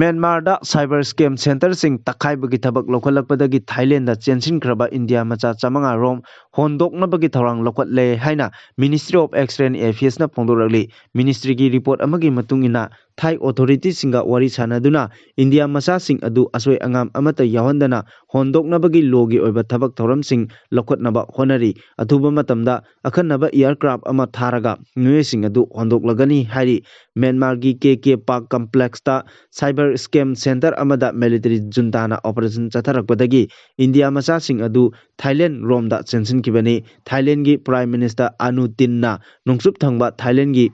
ꯃ꯭ꯌꯥꯟꯃꯥꯔꯗ ꯁꯥꯏꯕꯔ ꯁ꯭ꯀꯦꯝ ꯁꯦꯟꯇꯔꯁꯤꯡ ꯇꯛꯈꯥꯏꯕꯒꯤ ꯊꯕꯛ ꯂꯧꯈꯠꯂꯛꯄꯗꯒꯤ ꯊꯥꯏꯂꯦꯟꯗ ꯆꯦꯟꯁꯤꯟꯈ꯭ꯔꯕ ꯏꯟꯗꯤꯌꯥ ꯃꯆꯥ ꯆꯥꯃꯉꯥ ꯔꯣꯝ ꯍꯣꯟꯗꯣꯛꯅꯕꯒꯤ ꯊꯧꯔꯥꯡ ꯂꯧꯈꯠꯂꯦ ꯍꯥꯏꯅ Ministry of External Affairsꯅ ꯐꯣꯡꯗꯣꯔꯛꯂꯤ꯫ ꯃꯤꯅꯤꯁꯇ꯭ꯔꯤꯒꯤ ꯔꯤꯄꯣꯔꯠ ꯑꯃꯒꯤ ꯃꯇꯨꯡ ꯏꯟꯅ, ꯊꯥꯏ ꯑꯣꯊꯣꯔꯤꯇꯤꯁꯤꯡꯒ ꯋꯥꯔꯤ ꯁꯥꯟꯅꯗꯨꯅ ꯏꯟꯗꯤꯌꯥ ꯃꯆꯥꯁꯤꯡ ꯑꯗꯨ ꯑꯁꯣꯏ ꯑꯉꯥꯝ ꯑꯃꯠꯇ ꯌꯥꯎꯍꯟꯗꯅ ꯍꯣꯟꯗꯣꯛꯅꯕꯒꯤ ꯂꯣꯒꯤ ꯑꯣꯏꯕ ꯊꯕꯛ ꯊꯧꯔꯝꯁꯤꯡ ꯂꯧꯈꯠꯅꯕ ꯍꯣꯠꯅꯔꯤ꯫ ꯑꯊꯨꯕ ꯃꯇꯝꯗ ꯑꯈꯟꯅꯕ ꯑꯦꯌꯔꯀ꯭ꯔꯥꯐ ꯑꯃ ꯊꯥꯔꯒ ꯃꯤꯑꯣꯏꯁꯤꯡ ꯑꯗꯨ ꯍꯣꯟꯗꯣꯛꯂꯒꯅꯤ ꯍꯥꯏꯔꯤ꯫ ꯃ꯭ꯌꯥꯟꯃꯥꯔꯒꯤ ꯀꯦ ꯀꯦ ꯄꯥꯔꯛ ꯀꯝꯄ꯭ꯂꯦꯛꯁꯇ ꯁꯥꯏꯕꯔ ꯁ꯭ꯀꯦꯝ ꯁꯦꯟꯇꯔ ꯑꯃꯗ ꯃꯤꯂꯤꯇꯔꯤ ꯖꯨꯟꯇꯥꯅ ꯑꯣꯄꯔꯦꯁꯟ ꯆꯠꯊꯔꯛꯄꯗꯒꯤ ꯏꯟꯗꯤꯌꯥ ꯃꯆꯥꯁꯤꯡ ꯑꯗꯨ ꯊꯥꯏꯂꯦꯟ ꯔꯣꯝꯗ ꯆꯦꯟꯁꯤꯟꯈꯤꯕꯅꯤ꯫ ꯊꯥꯏꯂꯦꯟꯒꯤ ꯄ꯭ꯔꯥꯏꯝ ꯃꯤꯅꯤꯁꯇꯔ ꯑꯅꯨ ꯇꯤꯟꯅ ꯅꯣꯡꯆꯨꯞ ꯊꯪꯕ ꯊꯥꯏꯂꯦꯟꯒꯤ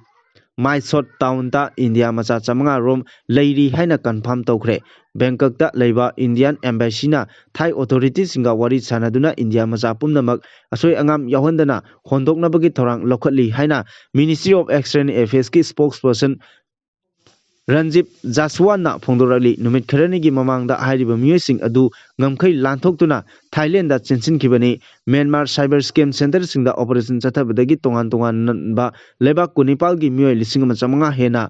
ꯃꯥꯏꯁꯣꯠ ꯇꯥꯎꯟꯗ ꯏꯟꯗꯤꯌꯥ ꯃꯆꯥ ꯆꯥꯃꯉꯥ ꯔꯣꯝ ꯂꯩꯔꯤ ꯍꯥꯏꯅ ꯀꯟꯐꯥꯔꯝ ꯇꯧꯈ꯭ꯔꯦ꯫ ꯕꯦꯡꯀꯛꯇ ꯂꯩꯕ ꯏꯟꯗꯤꯌꯥꯟ ꯑꯦꯝꯕꯦꯁꯤꯅ ꯊꯥꯏ ꯑꯣꯊꯣꯔꯤꯇꯤꯁꯤꯡꯒ ꯋꯥꯔꯤ ꯁꯥꯟꯅꯗꯨꯅ ꯏꯟꯗꯤꯌꯥ ꯃꯆꯥ ꯄꯨꯝꯅꯃꯛ ꯑꯁꯣꯏ ꯑꯉꯥꯝ ꯌꯥꯎꯍꯟꯗꯅ ꯍꯣꯟꯗꯣꯛꯅꯕꯒꯤ ꯊꯧꯔꯥꯡ ꯂꯧꯈꯠꯂꯤ ꯍꯥꯏꯅ Ministry of External Affairsꯀꯤ spokesperson ꯔꯟꯖꯤꯞ ꯖꯥꯁꯋꯥꯟꯅ ꯐꯣꯡꯗꯣꯔꯛꯂꯤ꯫ ꯅꯨꯃꯤꯠ ꯈꯔꯅꯤꯒꯤ ꯃꯃꯥꯡꯗ ꯍꯥꯏꯔꯤꯕ ꯃꯤꯑꯣꯏꯁꯤꯡ ꯑꯗꯨ ꯉꯝꯈꯩ ꯂꯥꯟꯊꯣꯛꯇꯨꯅ ꯊꯥꯏꯂꯦꯟꯗ ꯆꯦꯟꯁꯤꯟꯈꯤꯕꯅꯤ꯫ ꯃ꯭ꯌꯥꯟꯃꯥꯔ cyber scam centreꯁꯤꯡꯗ operation ꯆꯠꯊꯕꯗꯒꯤ ꯇꯣꯉꯥꯟ ꯇꯣꯉꯥꯟꯕ ꯂꯩꯕꯥꯛ ꯀꯨꯟꯅꯤꯄꯥꯜꯒꯤ ꯃꯤꯑꯣꯏ ꯂꯤꯁꯤꯡ ꯑꯃ ꯆꯥꯃꯉꯥ ꯍꯦꯟꯅ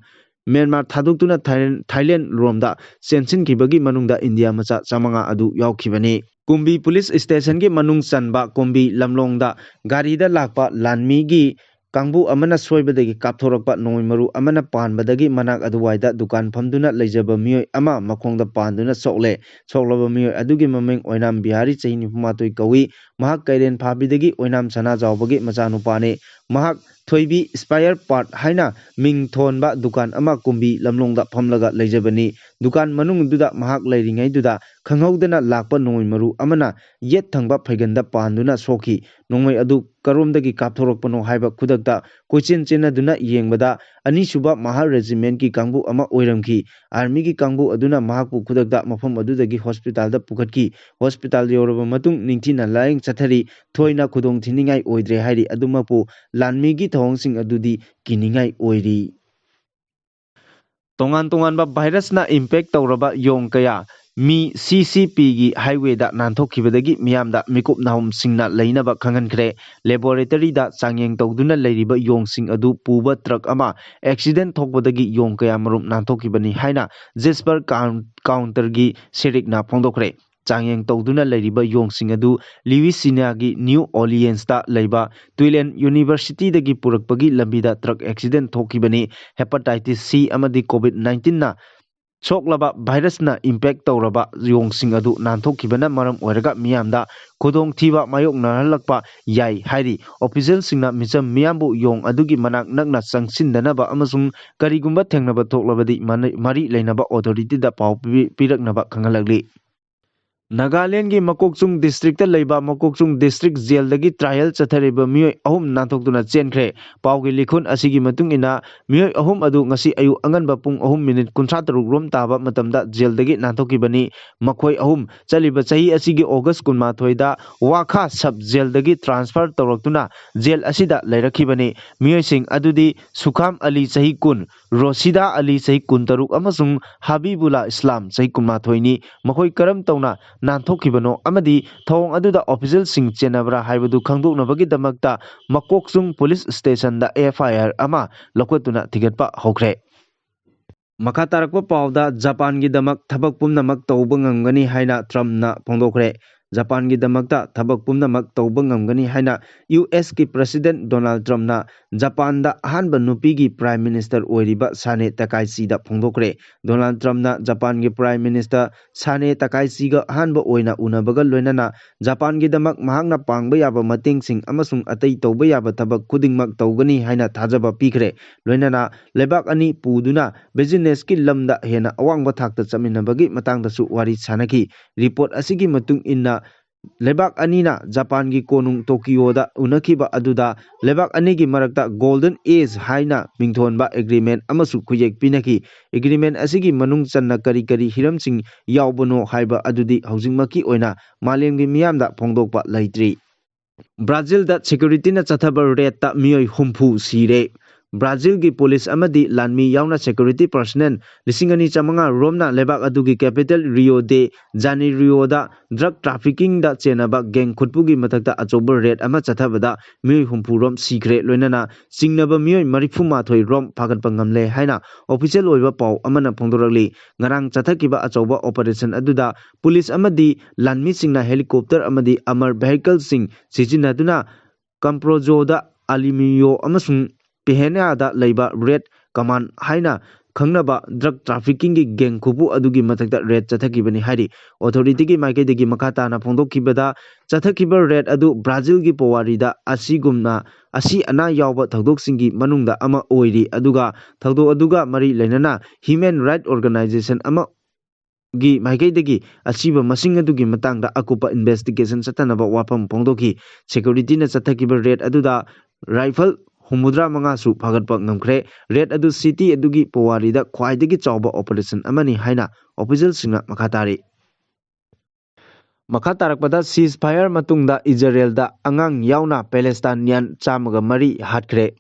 ꯃ꯭ꯌꯥꯟꯃꯥꯔ ꯊꯥꯗꯣꯛꯇꯨꯅ ꯊꯥꯏꯂꯦꯟ, ꯊꯥꯏꯂꯦꯟ ꯂꯣꯝꯗ ꯆꯦꯟꯁꯤꯟꯈꯤꯕꯒꯤ ꯃꯅꯨꯡꯗ ꯏꯟꯗꯤꯌꯥ ꯃꯆꯥ ꯆꯥꯃꯉꯥ ꯑꯗꯨ ꯌꯥꯎꯈꯤꯕꯅꯤ꯫ ꯀꯨꯝꯕꯤ ꯄꯨꯂꯤꯁ ꯁ꯭ꯇꯦꯁꯟꯒꯤ ꯃꯅꯨꯡ ꯆꯟꯕ ꯀꯨꯝꯕꯤ ꯂꯝꯂꯣꯡꯗ ꯒꯥꯔꯤꯗ ꯂꯥꯛꯄ ꯂꯥꯟꯃꯤꯒꯤ ꯀꯥꯡꯕꯨ ꯑꯃꯅ ꯁꯣꯏꯕꯗꯒꯤ ꯀꯥꯞꯊꯣꯔꯛꯄ ꯅꯣꯡꯃꯩ ꯃꯔꯨ ꯑꯃꯅ ꯄꯥꯟꯕꯗꯒꯤ ꯃꯅꯥꯛ ꯑꯗꯨꯋꯥꯏꯗ ꯗꯨꯀꯥꯟ ꯐꯝꯗꯨꯅ ꯂꯩꯖꯕ ꯃꯤꯑꯣꯏ ꯑꯃ ꯃꯈꯣꯡꯗ ꯄꯥꯟꯗꯨꯅ ꯁꯣꯛꯂꯦ꯫ ꯁꯣꯛꯂꯕ ꯃꯤꯑꯣꯏ ꯑꯗꯨꯒꯤ ꯃꯃꯤꯡ ꯑꯣꯏꯅꯥꯝ ꯕꯤꯍꯥꯔꯤ, ꯆꯍꯤ ꯅꯤꯐꯨ ꯃꯥꯊꯣꯏ ꯀꯧꯏ꯫ ꯃꯍꯥꯛ ꯀꯩꯔꯦꯟ ꯐꯥꯕꯤꯗꯒꯤ ꯑꯣꯏꯅꯥꯝ ꯁꯅꯥꯖꯥꯎꯕꯒꯤ ꯃꯆꯥꯅꯨꯄꯥꯅꯤ꯫ ꯃꯍꯥꯛ ꯊꯣꯏꯕꯤ spare part ꯍꯥꯏꯅ ꯃꯤꯡ ꯊꯣꯟꯕ ꯗꯨꯀꯥꯟ ꯑꯃ ꯀꯨꯝꯕꯤ ꯂꯝꯂꯣꯡꯗ ꯐꯝꯂꯒ ꯂꯩꯖꯕꯅꯤ꯫ ꯗꯨꯀꯥꯟ ꯃꯅꯨꯡꯗꯨꯗ ꯃꯍꯥꯛ ꯂꯩꯔꯤꯉꯩꯗꯨꯗ ꯈꯪꯍꯧꯗꯅ ꯂꯥꯛꯄ ꯅꯣꯡꯃꯩ ꯃꯔꯨ ꯑꯃꯅ ꯌꯦꯠ ꯊꯪꯕ ꯐꯩꯒꯟꯗ ꯄꯥꯟꯗꯨꯅ ꯁꯣꯛꯈꯤ꯫ ꯅꯣꯡꯃꯩ ꯑꯗꯨ ꯀꯔꯣꯝꯗꯒꯤ ꯀꯥꯞꯊꯣꯔꯛꯄꯅꯣ ꯍꯥꯏꯕ ꯈꯨꯗꯛꯇ ꯀꯣꯏꯆꯦꯟ ꯆꯦꯟꯅꯗꯨꯅ ꯌꯦꯡꯕꯗ ꯑꯅꯤꯁꯨꯕ ꯃꯍꯥꯔ ꯔꯦꯖꯤꯃꯦꯟꯠꯀꯤ ꯀꯥꯡꯕꯨ ꯑꯃ ꯑꯣꯏꯔꯝꯈꯤ꯫ ꯑꯥꯔꯃꯤꯒꯤ ꯀꯥꯡꯕꯨ ꯑꯗꯨꯅ ꯃꯍꯥꯛꯄꯨ ꯈꯨꯗꯛꯇ ꯃꯐꯝ ꯑꯗꯨꯗꯒꯤ ꯍꯣꯁꯄꯤꯇꯥꯜꯗ ꯄꯨꯈꯠꯈꯤ꯫ ꯍꯣꯁꯄꯤꯇꯥꯜ ꯌꯧꯔꯕ ꯃꯇꯨꯡ ꯅꯤꯡꯊꯤꯅ ꯂꯥꯌꯦꯡ ꯆꯠꯊꯔꯤ꯫ ꯊꯣꯏꯅ ꯈꯨꯗꯣꯡ ꯊꯤꯅꯤꯡꯉꯥꯏ ꯑꯣꯏꯗ꯭ꯔꯦ ꯍꯥꯏꯔꯤ꯫ ꯑꯗꯨꯃꯛꯄꯨ ꯂꯥꯟꯃꯤꯒꯤ ꯊꯧꯑꯣꯡꯁꯤꯡ ꯑꯗꯨꯗꯤ ꯀꯤꯅꯤꯡꯉꯥꯏ ꯑꯣꯏꯔꯤ꯫ ꯇꯣꯉꯥꯟ ꯇꯣꯉꯥꯟꯕ ꯚꯥꯏꯔꯁꯅ ꯏꯝꯄꯦꯛ ꯇꯧꯔꯕ ꯌꯣꯡ ꯀꯌꯥ ꯃꯤ ꯁꯤ ꯁꯤ ꯄꯤꯒꯤ ꯍꯥꯏꯋꯦꯗ ꯅꯥꯟꯊꯣꯛꯈꯤꯕꯗꯒꯤ ꯃꯤꯌꯥꯝꯗ ꯃꯤꯀꯨꯞ ꯅꯥꯍꯨꯝꯁꯤꯡꯅ ꯂꯩꯅꯕ ꯈꯪꯍꯟꯈ꯭ꯔꯦ꯫ ꯂꯦꯕꯣꯔꯦꯇꯔꯤꯗ ꯆꯥꯡꯌꯦꯡ ꯇꯧꯗꯨꯅ ꯂꯩꯔꯤꯕ ꯌꯣꯡꯁꯤꯡ ꯑꯗꯨ ꯄꯨꯕ ꯇ꯭ꯔꯛ ꯑꯃ ꯑꯦꯛꯁꯤꯗꯦꯟꯠ ꯊꯣꯛꯄꯗꯒꯤ ꯌꯣꯡ ꯀꯌꯥꯃꯔꯨꯝ ꯅꯥꯟꯊꯣꯛꯈꯤꯕꯅꯤ ꯍꯥꯏꯅ ꯖꯦꯁꯄꯔ ꯀꯥꯎꯟ-, ꯀꯥꯎꯟꯇꯔꯒꯤ ꯁꯦꯔꯤꯛꯅ ꯐꯣꯡꯗꯣꯛꯈ꯭ꯔꯦ꯫ ꯆꯥꯡꯌꯦꯡ ꯇꯧꯗꯨꯅ ꯂꯩꯔꯤꯕ ꯌꯣꯡꯁꯤꯡ ꯑꯗꯨ ꯂꯨꯏꯁꯤꯅꯤꯌꯥꯒꯤ ꯅ꯭ꯌꯨ ꯑꯣꯔꯂꯤꯌꯟꯁꯇ ꯂꯩꯕ ꯇꯨꯏꯂꯦꯟ ꯌꯨꯅꯤꯚꯔꯁꯤꯇꯤꯗꯒꯤ ꯄꯨꯔꯛꯄꯒꯤ ꯂꯝꯕꯤꯗ ꯇ꯭ꯔꯛ ꯑꯦꯛꯁꯤꯗꯦꯟꯠ ꯊꯣꯛꯈꯤꯕꯅꯤ꯫ ꯍꯦꯄꯥꯇꯥꯏꯇꯤꯁ ꯁꯤ ꯑꯃꯗꯤ ꯀꯣꯚꯤꯗ ꯅꯥꯏꯟꯇꯤꯟꯅ ꯁꯣꯛꯂꯕ ꯚꯥꯏꯔꯁꯅ ꯏꯝꯄꯦꯛ ꯇꯧꯔꯕ ꯌꯣꯡꯁꯤꯡ ꯑꯗꯨ ꯅꯥꯟꯊꯣꯛꯈꯤꯕꯅ ꯃꯔꯝ ꯑꯣꯏꯔꯒ ꯃꯤꯌꯥꯝꯗ ꯈꯨꯗꯣꯡꯊꯤꯕ ꯃꯥꯌꯣꯛꯅꯍꯜꯂꯛꯄ ꯌꯥꯏ ꯍꯥꯏꯔꯤ꯫ ꯑꯣꯐꯤꯁꯤꯌꯦꯜꯁꯤꯡꯅ ꯃꯤꯆꯝ ꯃꯤꯌꯥꯝꯕꯨ ꯌꯣꯡ ꯑꯗꯨꯒꯤ ꯃꯅꯥꯛ ꯅꯛꯅ ꯆꯪꯁꯤꯟꯗꯅꯕ ꯑꯃꯁꯨꯡ ꯀꯔꯤꯒꯨꯝꯕ ꯊꯦꯡꯅꯕ ꯊꯣꯛꯂꯕꯗꯤ ꯃꯅ-, ꯃꯔꯤ ꯂꯩꯅꯕ ꯑꯣꯊꯣꯔꯤꯇꯤꯗ ꯄꯥꯎ ꯄꯤ-, ꯄꯤꯔꯛꯅꯕ ꯈꯪꯍꯜꯂꯛꯂꯤ꯫ ꯅꯥꯒꯥꯂꯦꯟꯒꯤ ꯃꯀꯣꯛꯆꯨꯡ ꯗꯤꯁꯇ꯭ꯔꯤꯛꯇ ꯂꯩꯕ ꯃꯀꯣꯛꯆꯨꯡ ꯗꯤꯁꯇ꯭ꯔꯤꯛ ꯖꯦꯜꯗꯒꯤ ꯇ꯭ꯔꯥꯏꯌꯦꯜ ꯆꯠꯊꯔꯤꯕ ꯃꯤꯑꯣꯏ ꯑꯍꯨꯝ ꯅꯥꯟꯊꯣꯛꯇꯨꯅ ꯆꯦꯟꯈ꯭ꯔꯦ꯫ ꯄꯥꯎꯒꯤ ꯂꯤꯈꯨꯟ ꯑꯁꯤꯒꯤ ꯃꯇꯨꯡ ꯏꯟꯅ, ꯃꯤꯑꯣꯏ ꯑꯍꯨꯝ ꯑꯗꯨ ꯉꯁꯤ ꯑꯌꯨꯛ ꯑꯉꯟꯕ ꯄꯨꯡ ꯑꯍꯨꯝ ꯃꯤꯅꯤꯠ ꯀꯨꯟꯊ꯭ꯔꯥ ꯇꯔꯨꯛ ꯔꯣꯝ ꯇꯥꯕ ꯃꯇꯝꯗ ꯖꯦꯜꯗꯒꯤ ꯅꯥꯟꯊꯣꯛꯈꯤꯕꯅꯤ꯫ ꯃꯈꯣꯏ ꯑꯍꯨꯝ ꯆꯠꯂꯤꯕ ꯆꯍꯤ ꯑꯁꯤꯒꯤ ꯑꯣꯒꯁ ꯀꯨꯟꯃꯥꯊꯣꯏꯗ ꯋꯥꯈꯥ ꯁꯕ ꯖꯦꯜꯗꯒꯤ ꯇ꯭ꯔꯥꯟꯁꯐꯔ ꯇꯧꯔꯛꯇꯨꯅ ꯖꯦꯜ ꯑꯁꯤꯗ ꯂꯩꯔꯛꯈꯤꯕꯅꯤ꯫ ꯃꯤꯑꯣꯏꯁꯤꯡ ꯑꯗꯨꯗꯤ ꯁꯨꯈꯥꯝ ꯑꯂꯤ, ꯆꯍꯤ ꯀꯨꯟ, ꯔꯣꯁꯤꯗꯥ ꯑꯂꯤ, ꯆꯍꯤ ꯀꯨꯟꯇꯔꯨꯛ, ꯑꯃꯁꯨꯡ ꯍꯕꯤꯕꯨꯂꯥ ꯏꯁꯂꯥꯝ, ꯆꯍꯤ ꯀꯨꯟꯃꯥꯊꯣꯏꯅꯤ꯫ ꯃꯈꯣꯏ ꯀꯔꯝ ꯇꯧꯅ ꯅꯥꯟꯊꯣꯛꯈꯤꯕꯅꯣ ꯑꯃꯗꯤ ꯊꯧꯑꯣꯡ ꯑꯗꯨꯗ ꯑꯣꯐꯤꯁꯦꯜꯁꯤꯡ ꯆꯦꯟꯅꯕ꯭ꯔꯥ ꯍꯥꯏꯕꯗꯨ ꯈꯪꯗꯣꯛꯅꯕꯒꯤꯗꯃꯛꯇ ꯃꯀꯣꯛꯆꯨꯡ ꯄꯨꯂꯤꯁ ꯁ꯭ꯇꯦꯁꯟꯗ ꯑꯦꯐ ꯑꯥꯏ ꯑꯥꯔ ꯑꯃ ꯂꯧꯈꯠꯇꯨꯅ ꯊꯤꯒꯠꯄ ꯍꯧꯈ꯭ꯔꯦ꯫ ꯃꯈꯥ ꯇꯥꯔꯛꯄ ꯄꯥꯎꯗ, ꯖꯄꯥꯟꯒꯤꯗꯃꯛ ꯊꯕꯛ ꯄꯨꯝꯅꯃꯛ ꯇꯧꯕ ꯉꯝꯒꯅꯤ ꯍꯥꯏꯅ ꯇ꯭ꯔꯝꯞꯅ ꯐꯣꯡꯗꯣꯛꯈ꯭ꯔꯦ꯫ ꯖꯄꯥꯟꯒꯤꯗꯃꯛꯇ ꯊꯕꯛ ꯄꯨꯝꯅꯃꯛ ꯇꯧꯕ ꯉꯝꯒꯅꯤ ꯍꯥꯏꯅ ꯌꯨ ꯑꯦꯁꯀꯤ ꯄ꯭ꯔꯦꯁꯤꯗꯦꯟꯠ ꯗꯣꯅꯥꯜꯗ ꯇ꯭ꯔꯝꯞꯅ ꯖꯄꯥꯟꯗ ꯑꯍꯥꯟꯕ ꯅꯨꯄꯤꯒꯤ ꯄ꯭ꯔꯥꯏꯝ ꯃꯤꯅꯤꯁꯇꯔ ꯑꯣꯏꯔꯤꯕ ꯁꯥꯅꯦ ꯇꯀꯥꯏꯆꯤꯗ ꯐꯣꯡꯗꯣꯛꯈ꯭ꯔꯦ꯫ ꯗꯣꯅꯥꯜꯗ ꯇ꯭ꯔꯝꯞꯅ ꯖꯄꯥꯟꯒꯤ ꯄ꯭ꯔꯥꯏꯝ ꯃꯤꯅꯤꯁꯇꯔ ꯁꯥꯅꯦ ꯇꯀꯥꯏꯆꯤꯒ ꯑꯍꯥꯟꯕ ꯑꯣꯏꯅ ꯎꯅꯕꯒ ꯂꯣꯏꯅꯅ ꯖꯄꯥꯟꯒꯤꯗꯃꯛ ꯃꯍꯥꯛꯅ ꯄꯥꯡꯕ ꯌꯥꯕ ꯃꯇꯦꯡꯁꯤꯡ ꯑꯃꯁꯨꯡ ꯑꯇꯩ ꯇꯧꯕ ꯌꯥꯕ ꯊꯕꯛ ꯈꯨꯗꯤꯡꯃꯛ ꯇꯧꯒꯅꯤ ꯍꯥꯏꯅ ꯊꯥꯖꯕ ꯄꯤꯈ꯭ꯔꯦ꯫ ꯂꯣꯏꯅꯅ ꯂꯩꯕꯥꯛ ꯑꯅꯤ ꯄꯨꯗꯨꯅ ꯕꯤꯖꯤꯅꯦꯁꯀꯤ ꯂꯝꯗ ꯍꯦꯟꯅ ꯑꯋꯥꯡꯕ ꯊꯥꯛꯇ ꯆꯠꯃꯤꯟꯅꯕꯒꯤ ꯃꯇꯥꯡꯗꯁꯨ ꯋꯥꯔꯤ ꯁꯥꯅꯈꯤ꯫ ꯔꯤꯄꯣꯔꯠ ꯑꯁꯤꯒꯤ ꯃꯇꯨꯡ ꯏꯟꯅ, ꯂꯩꯕꯥꯛ ꯑꯅꯤꯅ ꯖꯄꯥꯟꯒꯤ ꯀꯣꯅꯨꯡ ꯇꯣꯀꯤꯌꯣꯗ ꯎꯅꯈꯤꯕ ꯑꯗꯨꯗ ꯂꯩꯕꯥꯛ ꯑꯅꯤꯒꯤ ꯃꯔꯛꯇ ꯒꯣꯜꯗꯟ ꯑꯦꯖ ꯍꯥꯏꯅ ꯃꯤꯡꯊꯣꯟꯕ ꯑꯦꯒ꯭ꯔꯤꯃꯦꯟ ꯑꯃꯁꯨ ꯈꯨꯌꯦꯛ ꯄꯤꯅꯈꯤ꯫ ꯑꯦꯒ꯭ꯔꯤꯃꯦꯟ ꯑꯁꯤꯒꯤ ꯃꯅꯨꯡ ꯆꯟꯅ ꯀꯔꯤ ꯀꯔꯤ ꯍꯤꯔꯝꯁꯤꯡ ꯌꯥꯎꯕꯅꯣ ꯍꯥꯏꯕ ꯑꯗꯨꯗꯤ ꯍꯧꯖꯤꯛꯃꯛꯀꯤ ꯑꯣꯏꯅ ꯃꯥꯂꯦꯝꯒꯤ ꯃꯤꯌꯥꯝꯗ ꯐꯣꯡꯗꯣꯛꯄ ꯂꯩꯇ꯭ꯔꯤ꯫ ꯕ꯭ꯔꯥꯖꯤꯜꯗ ꯁꯦꯀ꯭ꯌꯨꯔꯤꯇꯤꯅ ꯆꯠꯊꯕ ꯔꯦꯗꯇ ꯃꯤꯑꯣꯏ ꯍꯨꯝꯐꯨ ꯁꯤꯔꯦ꯫ ꯕ꯭ꯔꯥꯖꯤꯜꯒꯤ ꯄꯨꯂꯤꯁ ꯑꯃꯗꯤ ꯂꯥꯟꯃꯤ ꯌꯥꯎꯅ ꯁꯦꯀ꯭ꯌꯨꯔꯤꯇꯤ ꯄꯔꯁꯅꯦꯜ ꯂꯤꯁꯤꯡ ꯑꯅꯤ ꯆꯥꯃꯉꯥ ꯔꯣꯝꯅ ꯂꯩꯕꯥꯛ ꯑꯗꯨꯒꯤ ꯀꯦꯄꯤꯇꯦꯜ ꯔꯤꯑꯣ ꯗꯦ ꯖꯥꯅꯦꯔꯤꯑꯣꯗ ꯗ꯭ꯔꯒ ꯇ꯭ꯔꯥꯐꯤꯀꯤꯡꯗ ꯆꯦꯟꯅꯕ ꯒꯦꯡ ꯈꯨꯠꯄꯨꯒꯤ ꯃꯊꯛꯇ ꯑꯆꯧꯕ ꯔꯦꯗ ꯑꯃ ꯆꯠꯊꯕꯗ ꯃꯤꯑꯣꯏ ꯍꯨꯝꯐꯨ ꯔꯣꯝ ꯁꯤꯈ꯭ꯔꯦ, ꯂꯣꯏꯅꯅ ꯆꯤꯡꯅꯕ ꯃꯤꯑꯣꯏ ꯃꯔꯤꯐꯨ ꯃꯥꯊꯣꯏ ꯔꯣꯝ ꯐꯥꯒꯠꯄ ꯉꯝꯂꯦ ꯍꯥꯏꯅ ꯑꯣꯐꯤꯁꯤꯌꯦꯜ ꯑꯣꯏꯕ ꯄꯥꯎ ꯑꯃꯅ ꯐꯣꯡꯗꯣꯔꯛꯂꯤ꯫ ꯉꯔꯥꯡ ꯆꯠꯊꯈꯤꯕ ꯑꯆꯧꯕ ꯑꯣꯄꯔꯦꯁꯟ ꯑꯗꯨꯗ ꯄꯨꯂꯤꯁ ꯑꯃꯗꯤ ꯂꯥꯟꯃꯤꯁꯤꯡꯅ ꯍꯦꯂꯤꯀꯣꯞꯇꯔ ꯑꯃꯗꯤ ꯑꯃꯔ ꯚꯦꯍꯤꯀꯜꯁꯤꯡ ꯁꯤꯖꯤꯟꯅꯗꯨꯅ ꯀꯝꯄ꯭ꯔꯣꯖꯣꯗ, ꯑꯂꯤꯃꯤꯌꯣ ꯑꯃꯁꯨꯡ ꯄꯦꯍꯦꯅꯥꯗ ꯂꯩꯕ ꯔꯦꯗ ꯀꯃꯥꯟ ꯍꯥꯏꯅ ꯈꯪꯅꯕ ꯗ꯭ꯔꯒ ꯇ꯭ꯔꯥꯐꯤꯀꯤꯡꯒꯤ ꯒꯦꯡ ꯈꯨꯄꯨ ꯑꯗꯨꯒꯤ ꯃꯊꯛꯇ ꯔꯦꯗ ꯆꯠꯊꯈꯤꯕꯅꯤ ꯍꯥꯏꯔꯤ꯫ ꯑꯣꯊꯣꯔꯤꯇꯤꯒꯤ ꯃꯥꯏꯀꯩꯗꯒꯤ ꯃꯈꯥ ꯇꯥꯅ ꯐꯣꯡꯗꯣꯛꯈꯤꯕꯗ, ꯆꯠꯊꯈꯤꯕ ꯔꯦꯗ ꯑꯗꯨ ꯕ꯭ꯔꯥꯖꯤꯜꯒꯤ ꯄꯣꯋꯥꯔꯤꯗ ꯑꯁꯤꯒꯨꯝꯅ ꯑꯁꯤ ꯑꯅꯥ ꯌꯥꯎꯕ ꯊꯧꯗꯣꯛꯁꯤꯡꯒꯤ ꯃꯅꯨꯡꯗ ꯑꯃ ꯑꯣꯏꯔꯤ, ꯑꯗꯨꯒ ꯊꯧꯗꯣꯛ ꯑꯗꯨꯒ ꯃꯔꯤ ꯂꯩꯅꯅ ꯍ꯭ꯌꯨꯃꯦꯟ ꯔꯥꯏꯠ ꯑꯣꯔꯒꯅꯥꯏꯖꯦꯁꯟ ꯑꯃ ꯒꯤ ꯃꯥꯏꯀꯩꯗꯒꯤ ꯑꯁꯤꯕ ꯃꯁꯤꯡ ꯑꯗꯨꯒꯤ ꯃꯇꯥꯡꯗ ꯑꯀꯨꯞꯄ investigation ꯆꯠꯊꯅꯕ ꯋꯥꯐꯝ ꯐꯣꯡꯗꯣꯛꯈꯤ꯫ Security ꯅ ꯆꯠꯊꯈꯤꯕ raid ꯑꯗꯨꯗ rifle ꯍꯨꯝꯐꯨꯇꯔꯥ ꯃꯉꯥꯁꯨ ꯐꯥꯒꯠꯄ ꯉꯝꯈ꯭ꯔꯦ꯫ Raid ꯑꯗꯨ city ꯑꯗꯨꯒꯤ ꯄꯨꯋꯥꯔꯤꯗ ꯈ꯭ꯋꯥꯏꯗꯒꯤ ꯆꯥꯎꯕ operation ꯑꯃꯅꯤ ꯍꯥꯏꯅ official ꯁꯤꯡꯅ ꯃꯈꯥ ꯇꯥꯔꯤ꯫ ꯃꯈꯥ ꯇꯥꯔꯛꯄꯗ ceasefire ꯃꯇꯨꯡꯗ ꯏꯖꯔꯦꯜꯗ ꯑꯉꯥꯡ ꯌꯥꯎꯅ Palestinian ꯆꯥꯝꯃꯒ ꯃꯔꯤ ꯍꯥꯠꯈ꯭ꯔꯦ꯫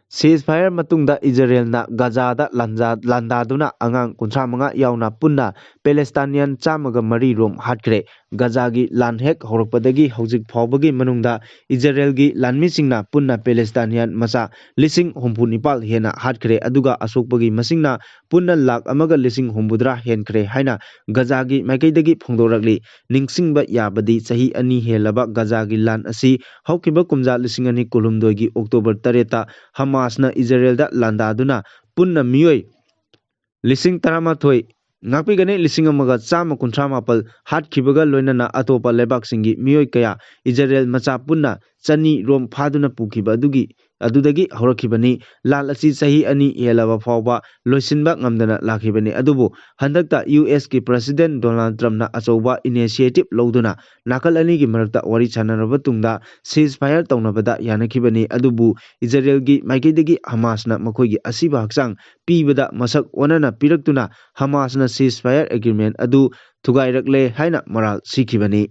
Ceasefire ꯃꯇꯨꯡꯗ ꯏꯖꯔꯦꯜꯅ ꯒꯖꯥꯗ ꯂꯥꯟꯖꯥ-, ꯂꯥꯟꯗꯥꯗꯨꯅ ꯑꯉꯥꯡ ꯀꯨꯟꯊ꯭ꯔꯥ ꯃꯉꯥ ꯌꯥꯎꯅ ꯄꯨꯟꯅ Palestinian ꯆꯥꯝꯃꯒ ꯃꯔꯤ ꯔꯣꯝ ꯍꯥꯠꯈ꯭ꯔꯦ꯫ ꯒꯖꯥꯒꯤ ꯂꯥꯟ ꯍꯦꯛ ꯍꯧꯔꯛꯄꯗꯒꯤ ꯍꯧꯖꯤꯛ ꯐꯥꯎꯕꯒꯤ ꯃꯅꯨꯡꯗ ꯏꯖꯔꯦꯜꯒꯤ ꯂꯥꯟꯃꯤꯁꯤꯡꯅ ꯄꯨꯟꯅ Palestinian ꯃꯆꯥ ꯂꯤꯁꯤꯡ ꯍꯨꯝꯐꯨ ꯅꯤꯄꯥꯜ ꯍꯦꯟꯅ ꯍꯥꯠꯈ꯭ꯔꯦ, ꯑꯗꯨꯒ ꯑꯁꯣꯛꯄꯒꯤ ꯃꯁꯤꯡꯅ ꯄꯨꯟꯅ ꯂꯥꯈ ꯑꯃꯒ ꯂꯤꯁꯤꯡ ꯍꯨꯝꯐꯨꯇꯔꯥ ꯍꯦꯟꯈ꯭ꯔꯦ ꯍꯥꯏꯅ ꯒꯖꯥꯒꯤ ꯃꯥꯏꯀꯩꯗꯒꯤ ꯐꯣꯡꯗꯣꯔꯛꯂꯤ꯫ ꯅꯤꯡꯁꯤꯡꯕ ꯌꯥꯕꯗꯤ ꯆꯍꯤ ꯑꯅꯤ ꯍꯦꯜꯂꯕ ꯒꯖꯥꯒꯤ ꯂꯥꯟ ꯑꯁꯤ ꯍꯧꯈꯤꯕ ꯀꯨꯝꯖꯥ ꯂꯤꯁꯤꯡ ꯑꯅꯤ ꯀꯨꯟꯍꯨꯝꯗꯣꯏꯒꯤ October ꯇꯔꯦꯠꯇ ꯍꯃꯥꯁꯅ ꯏꯖꯔꯦꯜꯗ ꯂꯥꯟꯗꯥꯗꯨꯅ ꯄꯨꯟꯅ ꯃꯤꯑꯣꯏ ꯂꯤꯁꯤꯡ ꯇꯔꯥꯃꯥꯊꯣꯏ, ꯉꯥꯛꯄꯤꯒꯅꯤ, ꯂꯤꯁꯤꯡ ꯑꯃꯒ ꯆꯥꯝꯃ ꯀꯨꯟꯊ꯭ꯔꯥ ꯃꯥꯄꯜ ꯍꯥꯠꯈꯤꯕꯒ ꯂꯣꯏꯅꯅ ꯑꯇꯣꯞꯄ ꯂꯩꯕꯥꯛꯁꯤꯡꯒꯤ ꯃꯤꯑꯣꯏ ꯀꯌꯥ ꯏꯖꯔꯦꯜ ꯃꯆꯥ ꯄꯨꯟꯅ ꯆꯅꯤ ꯔꯣꯝ ꯐꯥꯗꯨꯅ ꯄꯨꯈꯤꯕ ꯑꯗꯨꯒꯤ, ꯑꯗꯨꯗꯒꯤ ꯍꯧꯔꯛꯈꯤꯕꯅꯤ꯫ ꯂꯥꯟ ꯑꯁꯤ ꯆꯍꯤ ꯑꯅꯤ ꯍꯦꯜꯂꯕ ꯐꯥꯎꯕ ꯂꯣꯏꯁꯤꯟꯕ ꯉꯝꯗꯅ ꯂꯥꯛꯈꯤꯕꯅꯤ꯫ ꯑꯗꯨꯕꯨ ꯍꯟꯗꯛꯇ ꯌꯨ ꯑꯦꯁ ꯀꯤ President Donald Trump ꯅ ꯑꯆꯧꯕ initiative ꯂꯧꯗꯨꯅ ꯅꯥꯀꯜ ꯑꯅꯤꯒꯤ ꯃꯔꯛꯇ ꯋꯥꯔꯤ ꯁꯥꯟꯅꯔꯕ ꯇꯨꯡꯗ ceasefire ꯇꯧꯅꯕꯗ ꯌꯥꯅꯈꯤꯕꯅꯤ꯫ ꯑꯗꯨꯕꯨ ꯏꯖꯔꯦꯜꯒꯤ ꯃꯥꯏꯀꯩꯗꯒꯤ ꯍꯃꯥꯁꯅ ꯃꯈꯣꯏꯒꯤ ꯑꯁꯤꯕ ꯍꯛꯆꯥꯡ ꯄꯤꯕꯗ ꯃꯁꯛ ꯑꯣꯟꯅꯅ ꯄꯤꯔꯛꯇꯨꯅ ꯍꯃꯥꯁꯅ ceasefire agreement ꯑꯗꯨ ꯊꯨꯒꯥꯏꯔꯛꯂꯦ ꯍꯥꯏꯅ ꯃꯔꯥꯜ ꯁꯤꯈꯤꯕꯅꯤ꯫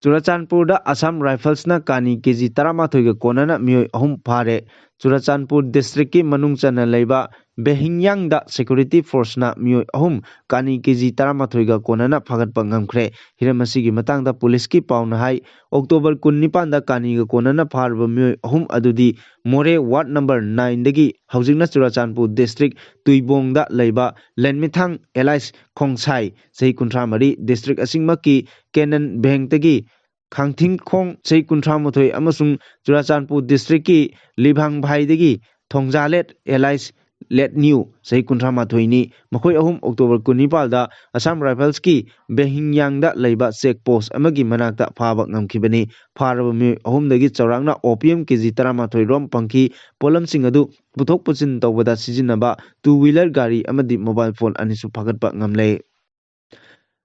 ꯆꯨꯔꯥꯆꯥꯟꯄꯨꯔꯗ Assam Riflesꯅ ꯀꯥꯅꯤ ꯀꯦꯖꯤ ꯇꯔꯥꯃꯥꯊꯣꯏꯒ ꯀꯣꯟꯅꯅ ꯃꯤꯑꯣꯏ ꯑꯍꯨꯝ ꯐꯥꯔꯦ꯫ ꯆꯨꯔꯥꯆꯥꯟꯄꯨꯔ districtꯀꯤ ꯃꯅꯨꯡ ꯆꯟꯅ ꯂꯩꯕ ꯕꯦꯍꯤꯡꯌꯥꯡꯗ security forceꯅ ꯃꯤꯑꯣꯏ ꯑꯍꯨꯝ ꯀꯥꯅꯤ ꯀꯦꯖꯤ ꯇꯔꯥꯃꯥꯊꯣꯏꯒ ꯀꯣꯟꯅꯅ ꯐꯥꯒꯠꯄ ꯉꯝꯈ꯭ꯔꯦ꯫ ꯍꯤꯔꯝ ꯑꯁꯤꯒꯤ ꯃꯇꯥꯡꯗ ꯄꯨꯂꯤꯁꯀꯤ ꯄꯥꯎꯅ ꯍꯥꯏ, October ꯀꯨꯟꯅꯤꯄꯥꯟꯗ ꯀꯥꯅꯤꯒ ꯀꯣꯟꯅꯅ ꯐꯥꯔꯕ ꯃꯤꯑꯣꯏ ꯑꯍꯨꯝ ꯑꯗꯨꯗꯤ ꯃꯣꯔꯦ ward number nineꯗꯒꯤ ꯍꯧꯖꯤꯛꯅ ꯆꯨꯔꯥꯆꯥꯟꯄꯨꯔ district ꯇꯨꯏꯕꯣꯡꯗ ꯂꯩꯕ ꯂꯦꯟꯃꯤꯊꯥꯡ alias ꯈꯣꯡꯁꯥꯏ, ꯆꯍꯤ ꯀꯨꯟꯊ꯭ꯔꯥ ꯃꯔꯤ, district ꯑꯁꯤꯃꯛꯀꯤ ꯀꯦꯅꯟ ꯕꯦꯡꯛꯇꯒꯤ ꯈꯥꯡꯊꯤꯡꯈꯣꯡ, ꯆꯍꯤ ꯀꯨꯟꯊ꯭ꯔꯥ ꯃꯥꯊꯣꯏ, ꯑꯃꯁꯨꯡ ꯆꯨꯔꯥꯆꯥꯟꯄꯨꯔ districtꯀꯤ ꯂꯤꯚꯥꯡꯚꯥꯏꯗꯒꯤ ꯊꯣꯡꯖꯥꯂꯦꯠ alias ꯂꯦꯠꯅ꯭ꯌꯨ, ꯆꯍꯤ ꯀꯨꯟꯊ꯭ꯔꯥ ꯃꯥꯊꯣꯏꯅꯤ꯫ ꯃꯈꯣꯏ ꯑꯍꯨꯝ October ꯀꯨꯟꯅꯤꯄꯥꯜꯗ Assam Riflesꯀꯤ ꯕꯦꯍꯤꯡꯌꯥꯡꯗ ꯂꯩꯕ check post ꯑꯃꯒꯤ ꯃꯅꯥꯛꯇ ꯐꯥꯕ ꯉꯝꯈꯤꯕꯅꯤ꯫ ꯐꯥꯔꯕ ꯃꯤꯑꯣꯏ ꯑꯍꯨꯝꯗꯒꯤ ꯆꯥꯎꯔꯥꯛꯅ opium ꯀꯦꯖꯤ ꯇꯔꯥꯃꯥꯊꯣꯏ ꯔꯣꯝ ꯐꯪꯈꯤ꯫ ꯄꯣꯠꯂꯝꯁꯤꯡ ꯑꯗꯨ ꯄꯨꯊꯣꯛ ꯄꯨꯁꯤꯟ ꯇꯧꯕꯗ ꯁꯤꯖꯤꯟꯅꯕ two wheeler ꯒꯥꯔꯤ ꯑꯃꯗꯤ mobile phone ꯑꯅꯤꯁꯨ ꯐꯥꯒꯠꯄ ꯉꯝꯂꯦ꯫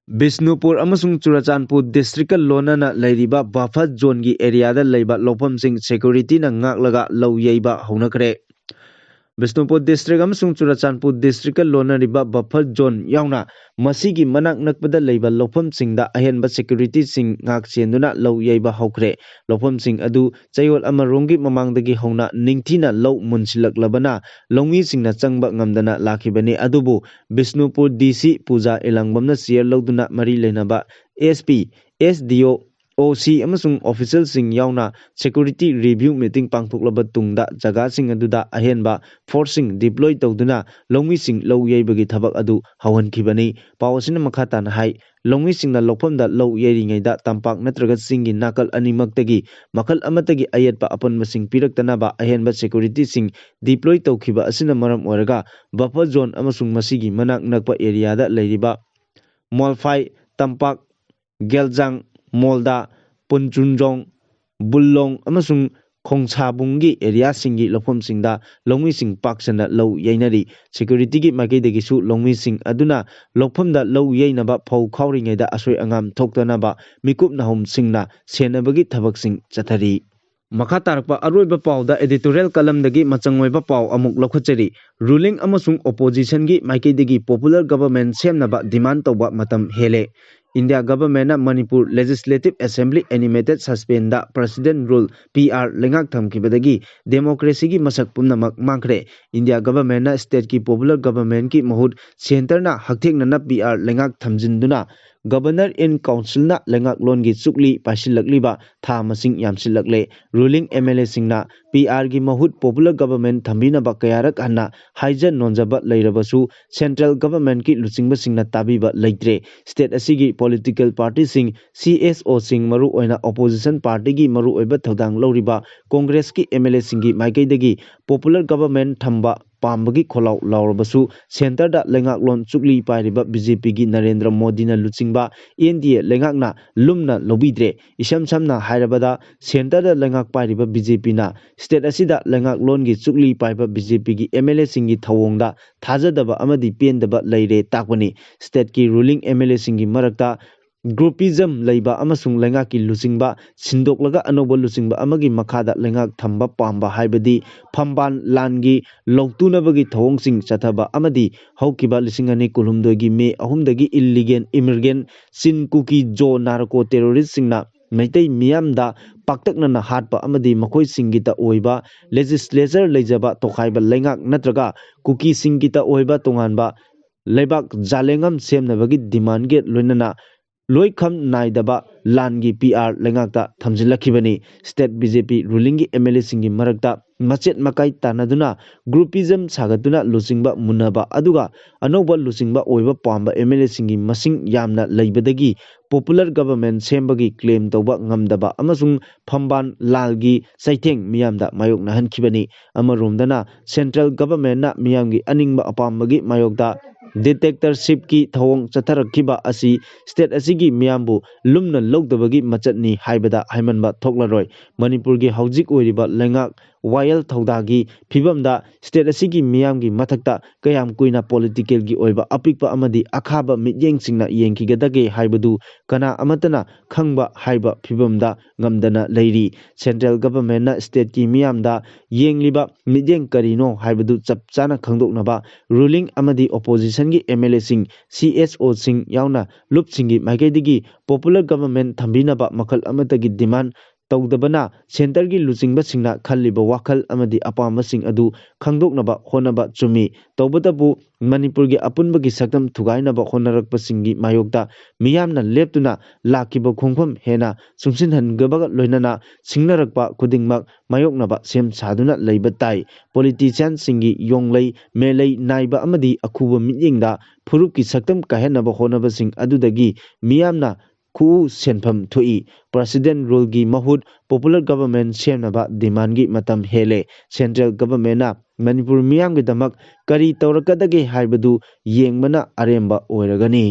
ꯕꯤꯁꯅꯨꯄꯨꯔ ꯑꯃꯁꯨꯡ ꯆꯨꯔꯆꯥꯟꯄꯨꯔ ꯗꯤꯁꯇ꯭ꯔꯤꯛꯀ ꯂꯣꯟꯅꯅ ꯂꯩꯔꯤꯕ ꯕꯐꯔ ꯖꯣꯟꯒꯤ ꯑꯦꯔꯤꯌꯥꯗ ꯂꯩꯕ ꯂꯧꯐꯝꯁꯤꯡ ꯁꯦꯀ꯭ꯌꯨꯔꯤꯇꯤꯅ ꯉꯥꯛꯂꯒ ꯂꯧ ꯌꯩꯕ ꯍꯧꯅꯈ꯭ꯔꯦ꯫ ꯕꯤꯁꯅꯨꯄꯨꯔ ꯗꯤꯁꯇ꯭ꯔꯤꯛ ꯑꯃꯁꯨꯡ ꯆꯨꯔꯆꯥꯟꯄꯨꯔ ꯗꯤꯁꯇ꯭ꯔꯤꯛꯀ ꯂꯣꯟꯅꯔꯤꯕ ꯕꯐꯔ ꯖꯣꯟ ꯌꯥꯎꯅ ꯃꯁꯤꯒꯤ ꯃꯅꯥꯛ ꯅꯛꯄꯗ ꯂꯩꯕ ꯂꯧꯐꯝꯁꯤꯡꯗ ꯑꯍꯦꯟꯕ ꯁꯦꯀ꯭ꯌꯨꯔꯤꯇꯤꯁꯤꯡ ꯉꯥꯛ ꯁꯦꯟꯗꯨꯅ ꯂꯧ ꯌꯩꯕ ꯍꯧꯈ꯭ꯔꯦ꯫ ꯂꯧꯐꯝꯁꯤꯡ ꯑꯗꯨ ꯆꯌꯣꯜ ꯑꯃꯔꯣꯝꯒꯤ ꯃꯃꯥꯡꯗꯒꯤ ꯍꯧꯅ ꯅꯤꯡꯊꯤꯅ ꯂꯧ ꯃꯨꯟꯁꯤꯜꯂꯛꯂꯕꯅ ꯂꯧꯃꯤꯁꯤꯡꯅ ꯆꯪꯕ ꯉꯝꯗꯅ ꯂꯥꯛꯈꯤꯕꯅꯤ꯫ ꯑꯗꯨꯕꯨ ꯕꯤꯁꯅꯨꯄꯨꯔ ꯗꯤ ꯁꯤ ꯄꯨꯖꯥ ꯏꯂꯥꯡꯕꯝꯅ ꯆꯤꯌꯔ ꯂꯧꯗꯨꯅ ꯃꯔꯤ ꯂꯩꯅꯕ ꯑꯦꯁ ꯄꯤ, ꯑꯦꯁ ꯗꯤ ꯑꯣ, ꯑꯣ ꯁꯤ ꯑꯃꯁꯨꯡ ꯑꯣꯐꯤꯁꯤꯌꯦꯜꯁꯤꯡ ꯌꯥꯎꯅ ꯁꯦꯀ꯭ꯌꯨꯔꯤꯇꯤ ꯔꯤꯚ꯭ꯌꯨ ꯃꯤꯇꯤꯡ ꯄꯥꯡꯊꯣꯛꯂꯕ ꯇꯨꯡꯗ ꯖꯒꯥꯁꯤꯡ ꯑꯗꯨꯗ ꯑꯍꯦꯟꯕ ꯐꯣꯔꯁꯁꯤꯡ ꯗꯤꯄ꯭ꯂꯣꯏ ꯇꯧꯗꯨꯅ ꯂꯧꯃꯤꯁꯤꯡ ꯂꯧ ꯌꯩꯕꯒꯤ ꯊꯕꯛ ꯑꯗꯨ ꯍꯧꯍꯟꯈꯤꯕꯅꯤ꯫ ꯄꯥꯎ ꯑꯁꯤꯅ ꯃꯈꯥ ꯇꯥꯅ ꯍꯥꯏ, ꯂꯧꯃꯤꯁꯤꯡꯅ ꯂꯧꯐꯝꯗ ꯂꯧ ꯌꯩꯔꯤꯉꯩꯗ ꯇꯝꯄꯥꯛ ꯅꯠꯇ꯭ꯔꯒ ꯆꯤꯡꯒꯤ ꯅꯥꯀꯜ ꯑꯅꯤꯃꯛꯇꯒꯤ ꯃꯈꯜ ꯑꯃꯠꯇꯒꯤ ꯑꯌꯦꯠꯄ ꯑꯄꯟꯕꯁꯤꯡ ꯄꯤꯔꯛꯇꯅꯕ ꯑꯍꯦꯟꯕ ꯁꯦꯀ꯭ꯌꯨꯔꯤꯇꯤꯁꯤꯡ ꯗꯤꯄ꯭ꯂꯣꯏ ꯇꯧꯈꯤꯕ ꯑꯁꯤꯅ ꯃꯔꯝ ꯑꯣꯏꯔꯒ ꯕꯐꯔ ꯖꯣꯟ ꯑꯃꯁꯨꯡ ꯃꯁꯤꯒꯤ ꯃꯅꯥꯛ ꯅꯛꯄ ꯑꯦꯔꯤꯌꯥꯗ ꯂꯩꯔꯤꯕ ꯃꯣꯜꯐꯥꯏ, ꯇꯝꯄꯥꯛ, ꯒꯦꯜꯖꯥꯡ, ꯃꯣꯜꯗꯥ, ꯄꯨꯟꯆꯨꯟꯖꯣꯡ, ꯕꯨꯜꯂꯣꯡ ꯑꯃꯁꯨꯡ ꯈꯣꯡꯁꯥꯕꯨꯡꯒꯤ ꯑꯦꯔꯤꯌꯥꯁꯤꯡꯒꯤ ꯂꯧꯐꯝꯁꯤꯡꯗ ꯂꯧꯃꯤꯁꯤꯡ ꯄꯥꯛ ꯁꯟꯅ ꯂꯧ ꯌꯩꯅꯔꯤ꯫ ꯁꯦꯀ꯭ꯌꯨꯔꯤꯇꯤꯒꯤ ꯃꯥꯏꯀꯩꯗꯒꯤꯁꯨ ꯂꯧꯃꯤꯁꯤꯡ ꯑꯗꯨꯅ ꯂꯧꯐꯝꯗ ꯂꯧ ꯌꯩꯅꯕ ꯐꯧ ꯈꯥꯎꯔꯤꯉꯩꯗ ꯑꯁꯣꯏ ꯑꯉꯥꯝ ꯊꯣꯛꯇꯅꯕ ꯃꯤꯀꯨꯞ ꯅꯥꯍꯨꯝꯁꯤꯡꯅ ꯁꯦꯟꯅꯕꯒꯤ ꯊꯕꯛꯁꯤꯡ ꯆꯠꯊꯔꯤ꯫ ꯃꯈꯥ ꯇꯥꯔꯛꯄ ꯑꯔꯣꯏꯕ ꯄꯥꯎꯗ editorial columnꯗꯒꯤ ꯃꯆꯪ ꯑꯣꯏꯕ ꯄꯥꯎ ꯑꯃꯨꯛ ꯂꯧꯈꯠꯆꯔꯤ꯫ ꯔꯨꯂꯤꯡ ꯑꯃꯁꯨꯡ ꯑꯣꯄꯣꯖꯤꯁꯟꯒꯤ ꯃꯥꯏꯀꯩꯗꯒꯤ ꯄꯣꯄꯨꯂꯔ ꯒꯚꯔꯟꯃꯦꯟꯠ ꯁꯦꯝꯅꯕ ꯗꯤꯃꯥꯟꯗ ꯇꯧꯕ ꯃꯇꯝ ꯍꯦꯜꯂꯦ꯫ ꯏꯟꯗꯤꯌꯥ ꯒꯚꯔꯟꯃꯦꯟꯠꯅ Manipur legislative assembly animated suspend president rule, P R, ꯂꯩꯉꯥꯛ ꯊꯝꯈꯤꯕꯗꯒꯤ ꯗꯦꯃꯣꯀ꯭ꯔꯦꯁꯤꯒꯤ ꯃꯁꯛ ꯄꯨꯝꯅꯃꯛ ꯃꯥꯡꯈ꯭ꯔꯦ꯫ ꯏꯟꯗꯤꯌꯥ ꯒꯚꯔꯟꯃꯦꯟꯠꯅ ꯁ꯭ꯇꯦꯠꯀꯤ ꯄꯣꯄꯨꯂꯔ ꯒꯚꯔꯟꯃꯦꯟꯠꯀꯤ ꯃꯍꯨꯠ ꯁꯦꯟꯇꯔꯅ ꯍꯛꯊꯦꯡꯅꯅ ꯄꯤ ꯑꯥꯔ ꯂꯩꯉꯥꯛ ꯊꯝꯖꯤꯟꯗꯨꯅ Governor in Councilꯅ ꯂꯩꯉꯥꯛꯂꯣꯟꯒꯤ ꯆꯨꯛꯂꯤ ꯄꯥꯏꯁꯤꯜꯂꯛꯂꯤꯕ ꯊꯥ ꯃꯁꯤꯡ ꯌꯥꯝꯁꯤꯜꯂꯛꯂꯦ꯫ ꯔꯨꯂꯤꯡ ꯑꯦꯝ ꯑꯦꯜ ꯑꯦꯁꯤꯡꯅ ꯄꯤ ꯑꯥꯔꯒꯤ ꯃꯍꯨꯠ ꯄꯣꯄꯨꯂꯔ ꯒꯚꯔꯟꯃꯦꯟꯠ ꯊꯝꯕꯤꯅꯕ ꯀꯌꯥꯔꯛ ꯍꯟꯅ ꯍꯥꯏꯖ ꯅꯣꯟꯖꯕ ꯂꯩꯔꯕꯁꯨ ꯁꯦꯟꯇ꯭ꯔꯦꯜ ꯒꯚꯔꯟꯃꯦꯟꯠꯀꯤ ꯂꯨꯆꯤꯡꯕꯁꯤꯡꯅ ꯇꯥꯕꯤꯕ ꯂꯩꯇ꯭ꯔꯦ꯫ ꯁ꯭ꯇꯦꯠ ꯑꯁꯤꯒꯤ ꯄꯣꯂꯤꯇꯤꯀꯦꯜ ꯄꯥꯔꯇꯤꯁꯤꯡ, ꯁꯤ ꯑꯦꯁ ꯑꯣꯁꯤꯡ, ꯃꯔꯨꯑꯣꯏꯅ ꯑꯣꯄꯣꯖꯤꯁꯟ ꯄꯥꯔꯇꯤꯒꯤ ꯃꯔꯨꯑꯣꯏꯕ ꯊꯧꯗꯥꯡ ꯂꯧꯔꯤꯕ ꯀꯣꯡꯒ꯭ꯔꯦꯁꯀꯤ ꯑꯦꯝ ꯑꯦꯜ ꯑꯦꯁꯤꯡꯒꯤ ꯃꯥꯏꯀꯩꯗꯒꯤ ꯄꯣꯄꯨꯂꯔ ꯒꯚꯔꯟꯃꯦꯟꯠ ꯊꯝꯕ ꯄꯥꯝꯕꯒꯤ ꯈꯣꯜꯂꯥꯎ ꯂꯥꯎꯔꯕꯁꯨ, ꯁꯦꯟꯇꯔꯗ ꯂꯩꯉꯥꯛꯂꯣꯟ ꯆꯨꯛꯂꯤ ꯄꯥꯏꯔꯤꯕ ꯕꯤ ꯖꯦ ꯄꯤꯒꯤ ꯅꯔꯦꯟꯗ꯭ꯔ ꯃꯣꯗꯤꯅ ꯂꯨꯆꯤꯡꯕ ꯑꯦꯟ ꯗꯤ ꯑꯦ ꯂꯩꯉꯥꯛꯅ ꯂꯨꯝꯅ ꯂꯧꯕꯤꯗ꯭ꯔꯦ꯫ ꯏꯁꯝ ꯁꯝꯅ ꯍꯥꯏꯔꯕꯗ, ꯁꯦꯟꯇꯔꯗ ꯂꯩꯉꯥꯛ ꯄꯥꯏꯔꯤꯕ ꯕꯤ ꯖꯦ ꯄꯤꯅ ꯁ꯭ꯇꯦꯠ ꯑꯁꯤꯗ ꯂꯩꯉꯥꯛꯂꯣꯟꯒꯤ ꯆꯨꯛꯂꯤ ꯄꯥꯏꯕ ꯕꯤ ꯖꯦ ꯄꯤꯒꯤ ꯑꯦꯝ ꯑꯦꯜ ꯑꯦꯁꯤꯡꯒꯤ ꯊꯧꯑꯣꯡꯗ ꯊꯥꯖꯗꯕ ꯑꯃꯗꯤ ꯄꯦꯟꯗꯕ ꯂꯩꯔꯦ ꯇꯥꯛꯄꯅꯤ꯫ ꯁ꯭ꯇꯦꯠꯀꯤ ꯔꯨꯂꯤꯡ ꯑꯦꯝ ꯑꯦꯜ ꯑꯦꯁꯤꯡꯒꯤ ꯃꯔꯛꯇ ꯒ꯭ꯔꯨꯄꯤꯖꯝ ꯂꯩꯕ ꯑꯃꯁꯨꯡ ꯂꯩꯉꯥꯛꯀꯤ ꯂꯨꯆꯤꯡꯕ ꯁꯤꯟꯗꯣꯛꯂꯒ ꯑꯅꯧꯕ ꯂꯨꯆꯤꯡꯕ ꯑꯃꯒꯤ ꯃꯈꯥꯗ ꯂꯩꯉꯥꯛ ꯊꯝꯕ ꯄꯥꯝꯕ ꯍꯥꯏꯕꯗꯤ ꯐꯝꯕꯥꯜ ꯂꯥꯟꯒꯤ ꯂꯧꯇꯨꯅꯕꯒꯤ ꯊꯧꯑꯣꯡꯁꯤꯡ ꯆꯠꯊꯕ ꯑꯃꯗꯤ ꯍꯧꯈꯤꯕ ꯂꯤꯁꯤꯡ ꯑꯅꯤ ꯀꯨꯟꯍꯨꯝꯗꯣꯏꯒꯤ ꯃꯦ ꯑꯍꯨꯝꯗꯒꯤ ꯏꯜꯂꯤꯒꯦꯜ ꯏꯃꯤꯒ꯭ꯔꯦꯟ ꯆꯤꯟ ꯀꯨꯀꯤ ꯖꯣ ꯅꯥꯔꯀꯣ ꯇꯦꯔꯣꯔꯤꯁꯁꯤꯡꯅ ꯃꯩꯇꯩ ꯃꯤꯌꯥꯝꯗ ꯄꯥꯛꯇꯛꯅꯅ ꯍꯥꯠꯄ ꯑꯃꯗꯤ ꯃꯈꯣꯏꯁꯤꯡꯒꯤꯇ ꯑꯣꯏꯕ ꯂꯦꯖꯤꯁꯂꯦꯆꯔ ꯂꯩꯖꯕ ꯇꯣꯈꯥꯏꯕ ꯂꯩꯉꯥꯛ ꯅꯠꯇ꯭ꯔꯒ ꯀꯨꯀꯤꯁꯤꯡꯒꯤꯇ ꯑꯣꯏꯕ ꯇꯣꯉꯥꯟꯕ ꯂꯩꯕꯥꯛ ꯖꯥꯂꯦꯡꯉꯝ ꯁꯦꯝꯅꯕꯒꯤ ꯗꯤꯃꯥꯟꯒꯤ ꯂꯣꯏꯅꯅ ꯂꯣꯏꯈꯝ ꯅꯥꯏꯗꯕ ꯂꯥꯟꯒꯤ ꯄꯤ ꯑꯥꯔ ꯂꯩꯉꯥꯛꯇ ꯊꯝꯖꯤꯜꯂꯛꯈꯤꯕꯅꯤ꯫ ꯁ꯭ꯇꯦꯠ ꯕꯤ ꯖꯦ ꯄꯤ ꯔꯨꯂꯤꯡꯒꯤ ꯑꯦꯝ ꯑꯦꯜ ꯑꯦꯁꯤꯡꯒꯤ ꯃꯔꯛꯇ ꯃꯆꯦꯠ ꯃꯀꯥꯏ ꯇꯥꯟꯅꯗꯨꯅ ꯒ꯭ꯔꯨꯄꯤꯖꯝ ꯁꯥꯒꯠꯇꯨꯅ ꯂꯨꯆꯤꯡꯕ ꯃꯨꯟꯅꯕ, ꯑꯗꯨꯒ ꯑꯅꯧꯕ ꯂꯨꯆꯤꯡꯕ ꯑꯣꯏꯕ ꯄꯥꯝꯕ ꯑꯦꯝ ꯑꯦꯜ ꯑꯦꯁꯤꯡꯒꯤ ꯃꯁꯤꯡ ꯌꯥꯝꯅ ꯂꯩꯕꯗꯒꯤ ꯄꯣꯄꯨꯂꯔ ꯒꯚꯔꯟꯃꯦꯟꯠ ꯁꯦꯝꯕꯒꯤ ꯀ꯭ꯂꯦꯝ ꯇꯧꯕ ꯉꯝꯗꯕ ꯑꯃꯁꯨꯡ ꯐꯝꯕꯥꯜ ꯂꯥꯜꯒꯤ ꯆꯩꯊꯦꯡ ꯃꯤꯌꯥꯝꯗ ꯃꯥꯌꯣꯛꯅꯍꯟꯈꯤꯕꯅꯤ꯫ ꯑꯃꯔꯣꯝꯗꯅ, ꯁꯦꯟꯇ꯭ꯔꯦꯜ ꯒꯚꯔꯟꯃꯦꯟꯠꯅ ꯃꯤꯌꯥꯝꯒꯤ ꯑꯅꯤꯡꯕ ꯑꯄꯥꯝꯕꯒꯤ ꯃꯥꯌꯣꯛꯇ ꯗꯤꯛꯇꯦꯇꯔꯁꯤꯞꯀꯤ ꯊꯧꯑꯣꯡ ꯆꯠꯊꯔꯛꯈꯤꯕ ꯑꯁꯤ ꯁ꯭ꯇꯦꯠ ꯑꯁꯤꯒꯤ ꯃꯤꯌꯥꯝꯕꯨ ꯂꯨꯝꯅ ꯂꯧꯗꯕꯒꯤ ꯃꯆꯠꯅꯤ ꯍꯥꯏꯕꯗ ꯍꯥꯏꯃꯟꯕ ꯊꯣꯛꯂꯔꯣꯏ꯫ ꯃꯅꯤꯄꯨꯔꯒꯤ ꯍꯧꯖꯤꯛ ꯑꯣꯏꯔꯤꯕ ꯂꯩꯉꯥꯛ ꯋꯥꯌꯦꯜ ꯊꯧꯗꯥꯒꯤ ꯐꯤꯕꯝꯗ ꯁ꯭ꯇꯦꯠ ꯑꯁꯤꯒꯤ ꯃꯤꯌꯥꯝꯒꯤ ꯃꯊꯛꯇ ꯀꯌꯥꯝ ꯀꯨꯏꯅ ꯄꯣꯂꯤꯇꯤꯀꯦꯜꯒꯤ ꯑꯣꯏꯕ ꯑꯄꯤꯛꯄ ꯑꯃꯗꯤ ꯑꯈꯥꯕ ꯃꯤꯠꯌꯦꯡꯁꯤꯡꯅ ꯌꯦꯡꯈꯤꯒꯗꯒꯦ ꯍꯥꯏꯕꯗꯨ ꯀꯅꯥ ꯑꯃꯠꯇꯅ ꯈꯪꯕ ꯍꯥꯏꯕ ꯐꯤꯕꯝꯗ ꯉꯝꯗꯅ ꯂꯩꯔꯤ꯫ ꯁꯦꯟꯇ꯭ꯔꯦꯜ ꯒꯚꯔꯟꯃꯦꯟꯠꯅ ꯁ꯭ꯇꯦꯠꯀꯤ ꯃꯤꯌꯥꯝꯗ ꯌꯦꯡꯂꯤꯕ ꯃꯤꯠꯌꯦꯡ ꯀꯔꯤꯅꯣ ꯍꯥꯏꯕꯗꯨ ꯆꯞ ꯆꯥꯅ ꯈꯪꯗꯣꯛꯅꯕ ꯔꯨꯂꯤꯡ ꯑꯃꯗꯤ ꯑꯣꯄꯣꯖꯤꯁꯟꯒꯤ ꯑꯦꯝ ꯑꯦꯜ ꯑꯦꯁꯤꯡ, ꯁꯤ ꯑꯦꯁ ꯑꯣꯁꯤꯡ ꯌꯥꯎꯅ ꯂꯨꯞꯁꯤꯡꯒꯤ ꯃꯥꯏꯀꯩꯗꯒꯤ ꯄꯣꯄꯨꯂꯔ ꯒꯚꯔꯟꯃꯦꯟꯠ ꯊꯝꯕꯤꯅꯕ ꯃꯈꯜ ꯑꯃꯠꯇꯒꯤ ꯗꯤꯃꯥꯟ ꯇꯧꯗꯕꯅ ꯁꯦꯟꯇꯔꯒꯤ ꯂꯨꯆꯤꯡꯕꯁꯤꯡꯅ ꯈꯜꯂꯤꯕ ꯋꯥꯈꯜ ꯑꯃꯗꯤ ꯑꯄꯥꯝꯕꯁꯤꯡ ꯑꯗꯨ ꯈꯪꯗꯣꯛꯅꯕ ꯍꯣꯠꯅꯕ ꯆꯨꯝꯃꯤ꯫ ꯇꯧꯕꯇꯕꯨ ꯃꯅꯤꯄꯨꯔꯒꯤ ꯑꯄꯨꯟꯕꯒꯤ ꯁꯛꯇꯝ ꯊꯨꯒꯥꯏꯅꯕ ꯍꯣꯠꯅꯔꯛꯄꯁꯤꯡꯒꯤ ꯃꯥꯌꯣꯛꯇ ꯃꯤꯌꯥꯝꯅ ꯂꯦꯞꯇꯨꯅ ꯂꯥꯛꯈꯤꯕ ꯈꯣꯡꯐꯝ ꯍꯦꯟꯅ ꯆꯨꯡꯁꯤꯟꯍꯟꯒꯕꯒ ꯂꯣꯏꯅꯅ ꯁꯤꯡꯅꯔꯛꯄ ꯈꯨꯗꯤꯡꯃꯛ ꯃꯥꯌꯣꯛꯅꯕ ꯁꯦꯝ ꯁꯥꯗꯨꯅ ꯂꯩꯕ ꯇꯥꯏ꯫ ꯄꯣꯂꯤꯇꯤꯁꯤꯌꯥꯟꯁꯤꯡꯒꯤ ꯌꯣꯡꯂꯩ, ꯃꯦꯂꯩ ꯅꯥꯏꯕ ꯑꯃꯗꯤ ꯑꯈꯨꯕ ꯃꯤꯠꯌꯦꯡꯗ ꯐꯨꯔꯨꯞꯀꯤ ꯁꯛꯇꯝ ꯀꯥꯏꯍꯟꯅꯕ ꯍꯣꯠꯅꯕꯁꯤꯡ ꯑꯗꯨꯗꯒꯤ ꯃꯤꯌꯥꯝꯅ ꯈꯨꯎ ꯁꯦꯟꯐꯝ ꯊꯣꯛꯏ꯫ ꯄ꯭ꯔꯦꯁꯤꯗꯦꯟꯠ ꯔꯨꯜꯒꯤ ꯃꯍꯨꯠ ꯄꯣꯄꯨꯂꯔ ꯒꯚꯔꯟꯃꯦꯟꯠ ꯁꯦꯝꯅꯕ ꯗꯤꯃꯥꯟꯒꯤ ꯃꯇꯝ ꯍꯦꯜꯂꯦ꯫ ꯁꯦꯟꯇ꯭ꯔꯦꯜ ꯒꯚꯔꯟꯃꯦꯟꯠꯅ ꯃꯅꯤꯄꯨꯔ ꯃꯤꯌꯥꯝꯒꯤꯗꯃꯛ ꯀꯔꯤ ꯇꯧꯔꯛꯀꯗꯒꯦ ꯍꯥꯏꯕꯗꯨ ꯌꯦꯡꯕꯅ ꯑꯔꯦꯝꯕ ꯑꯣꯏꯔꯒꯅꯤ꯫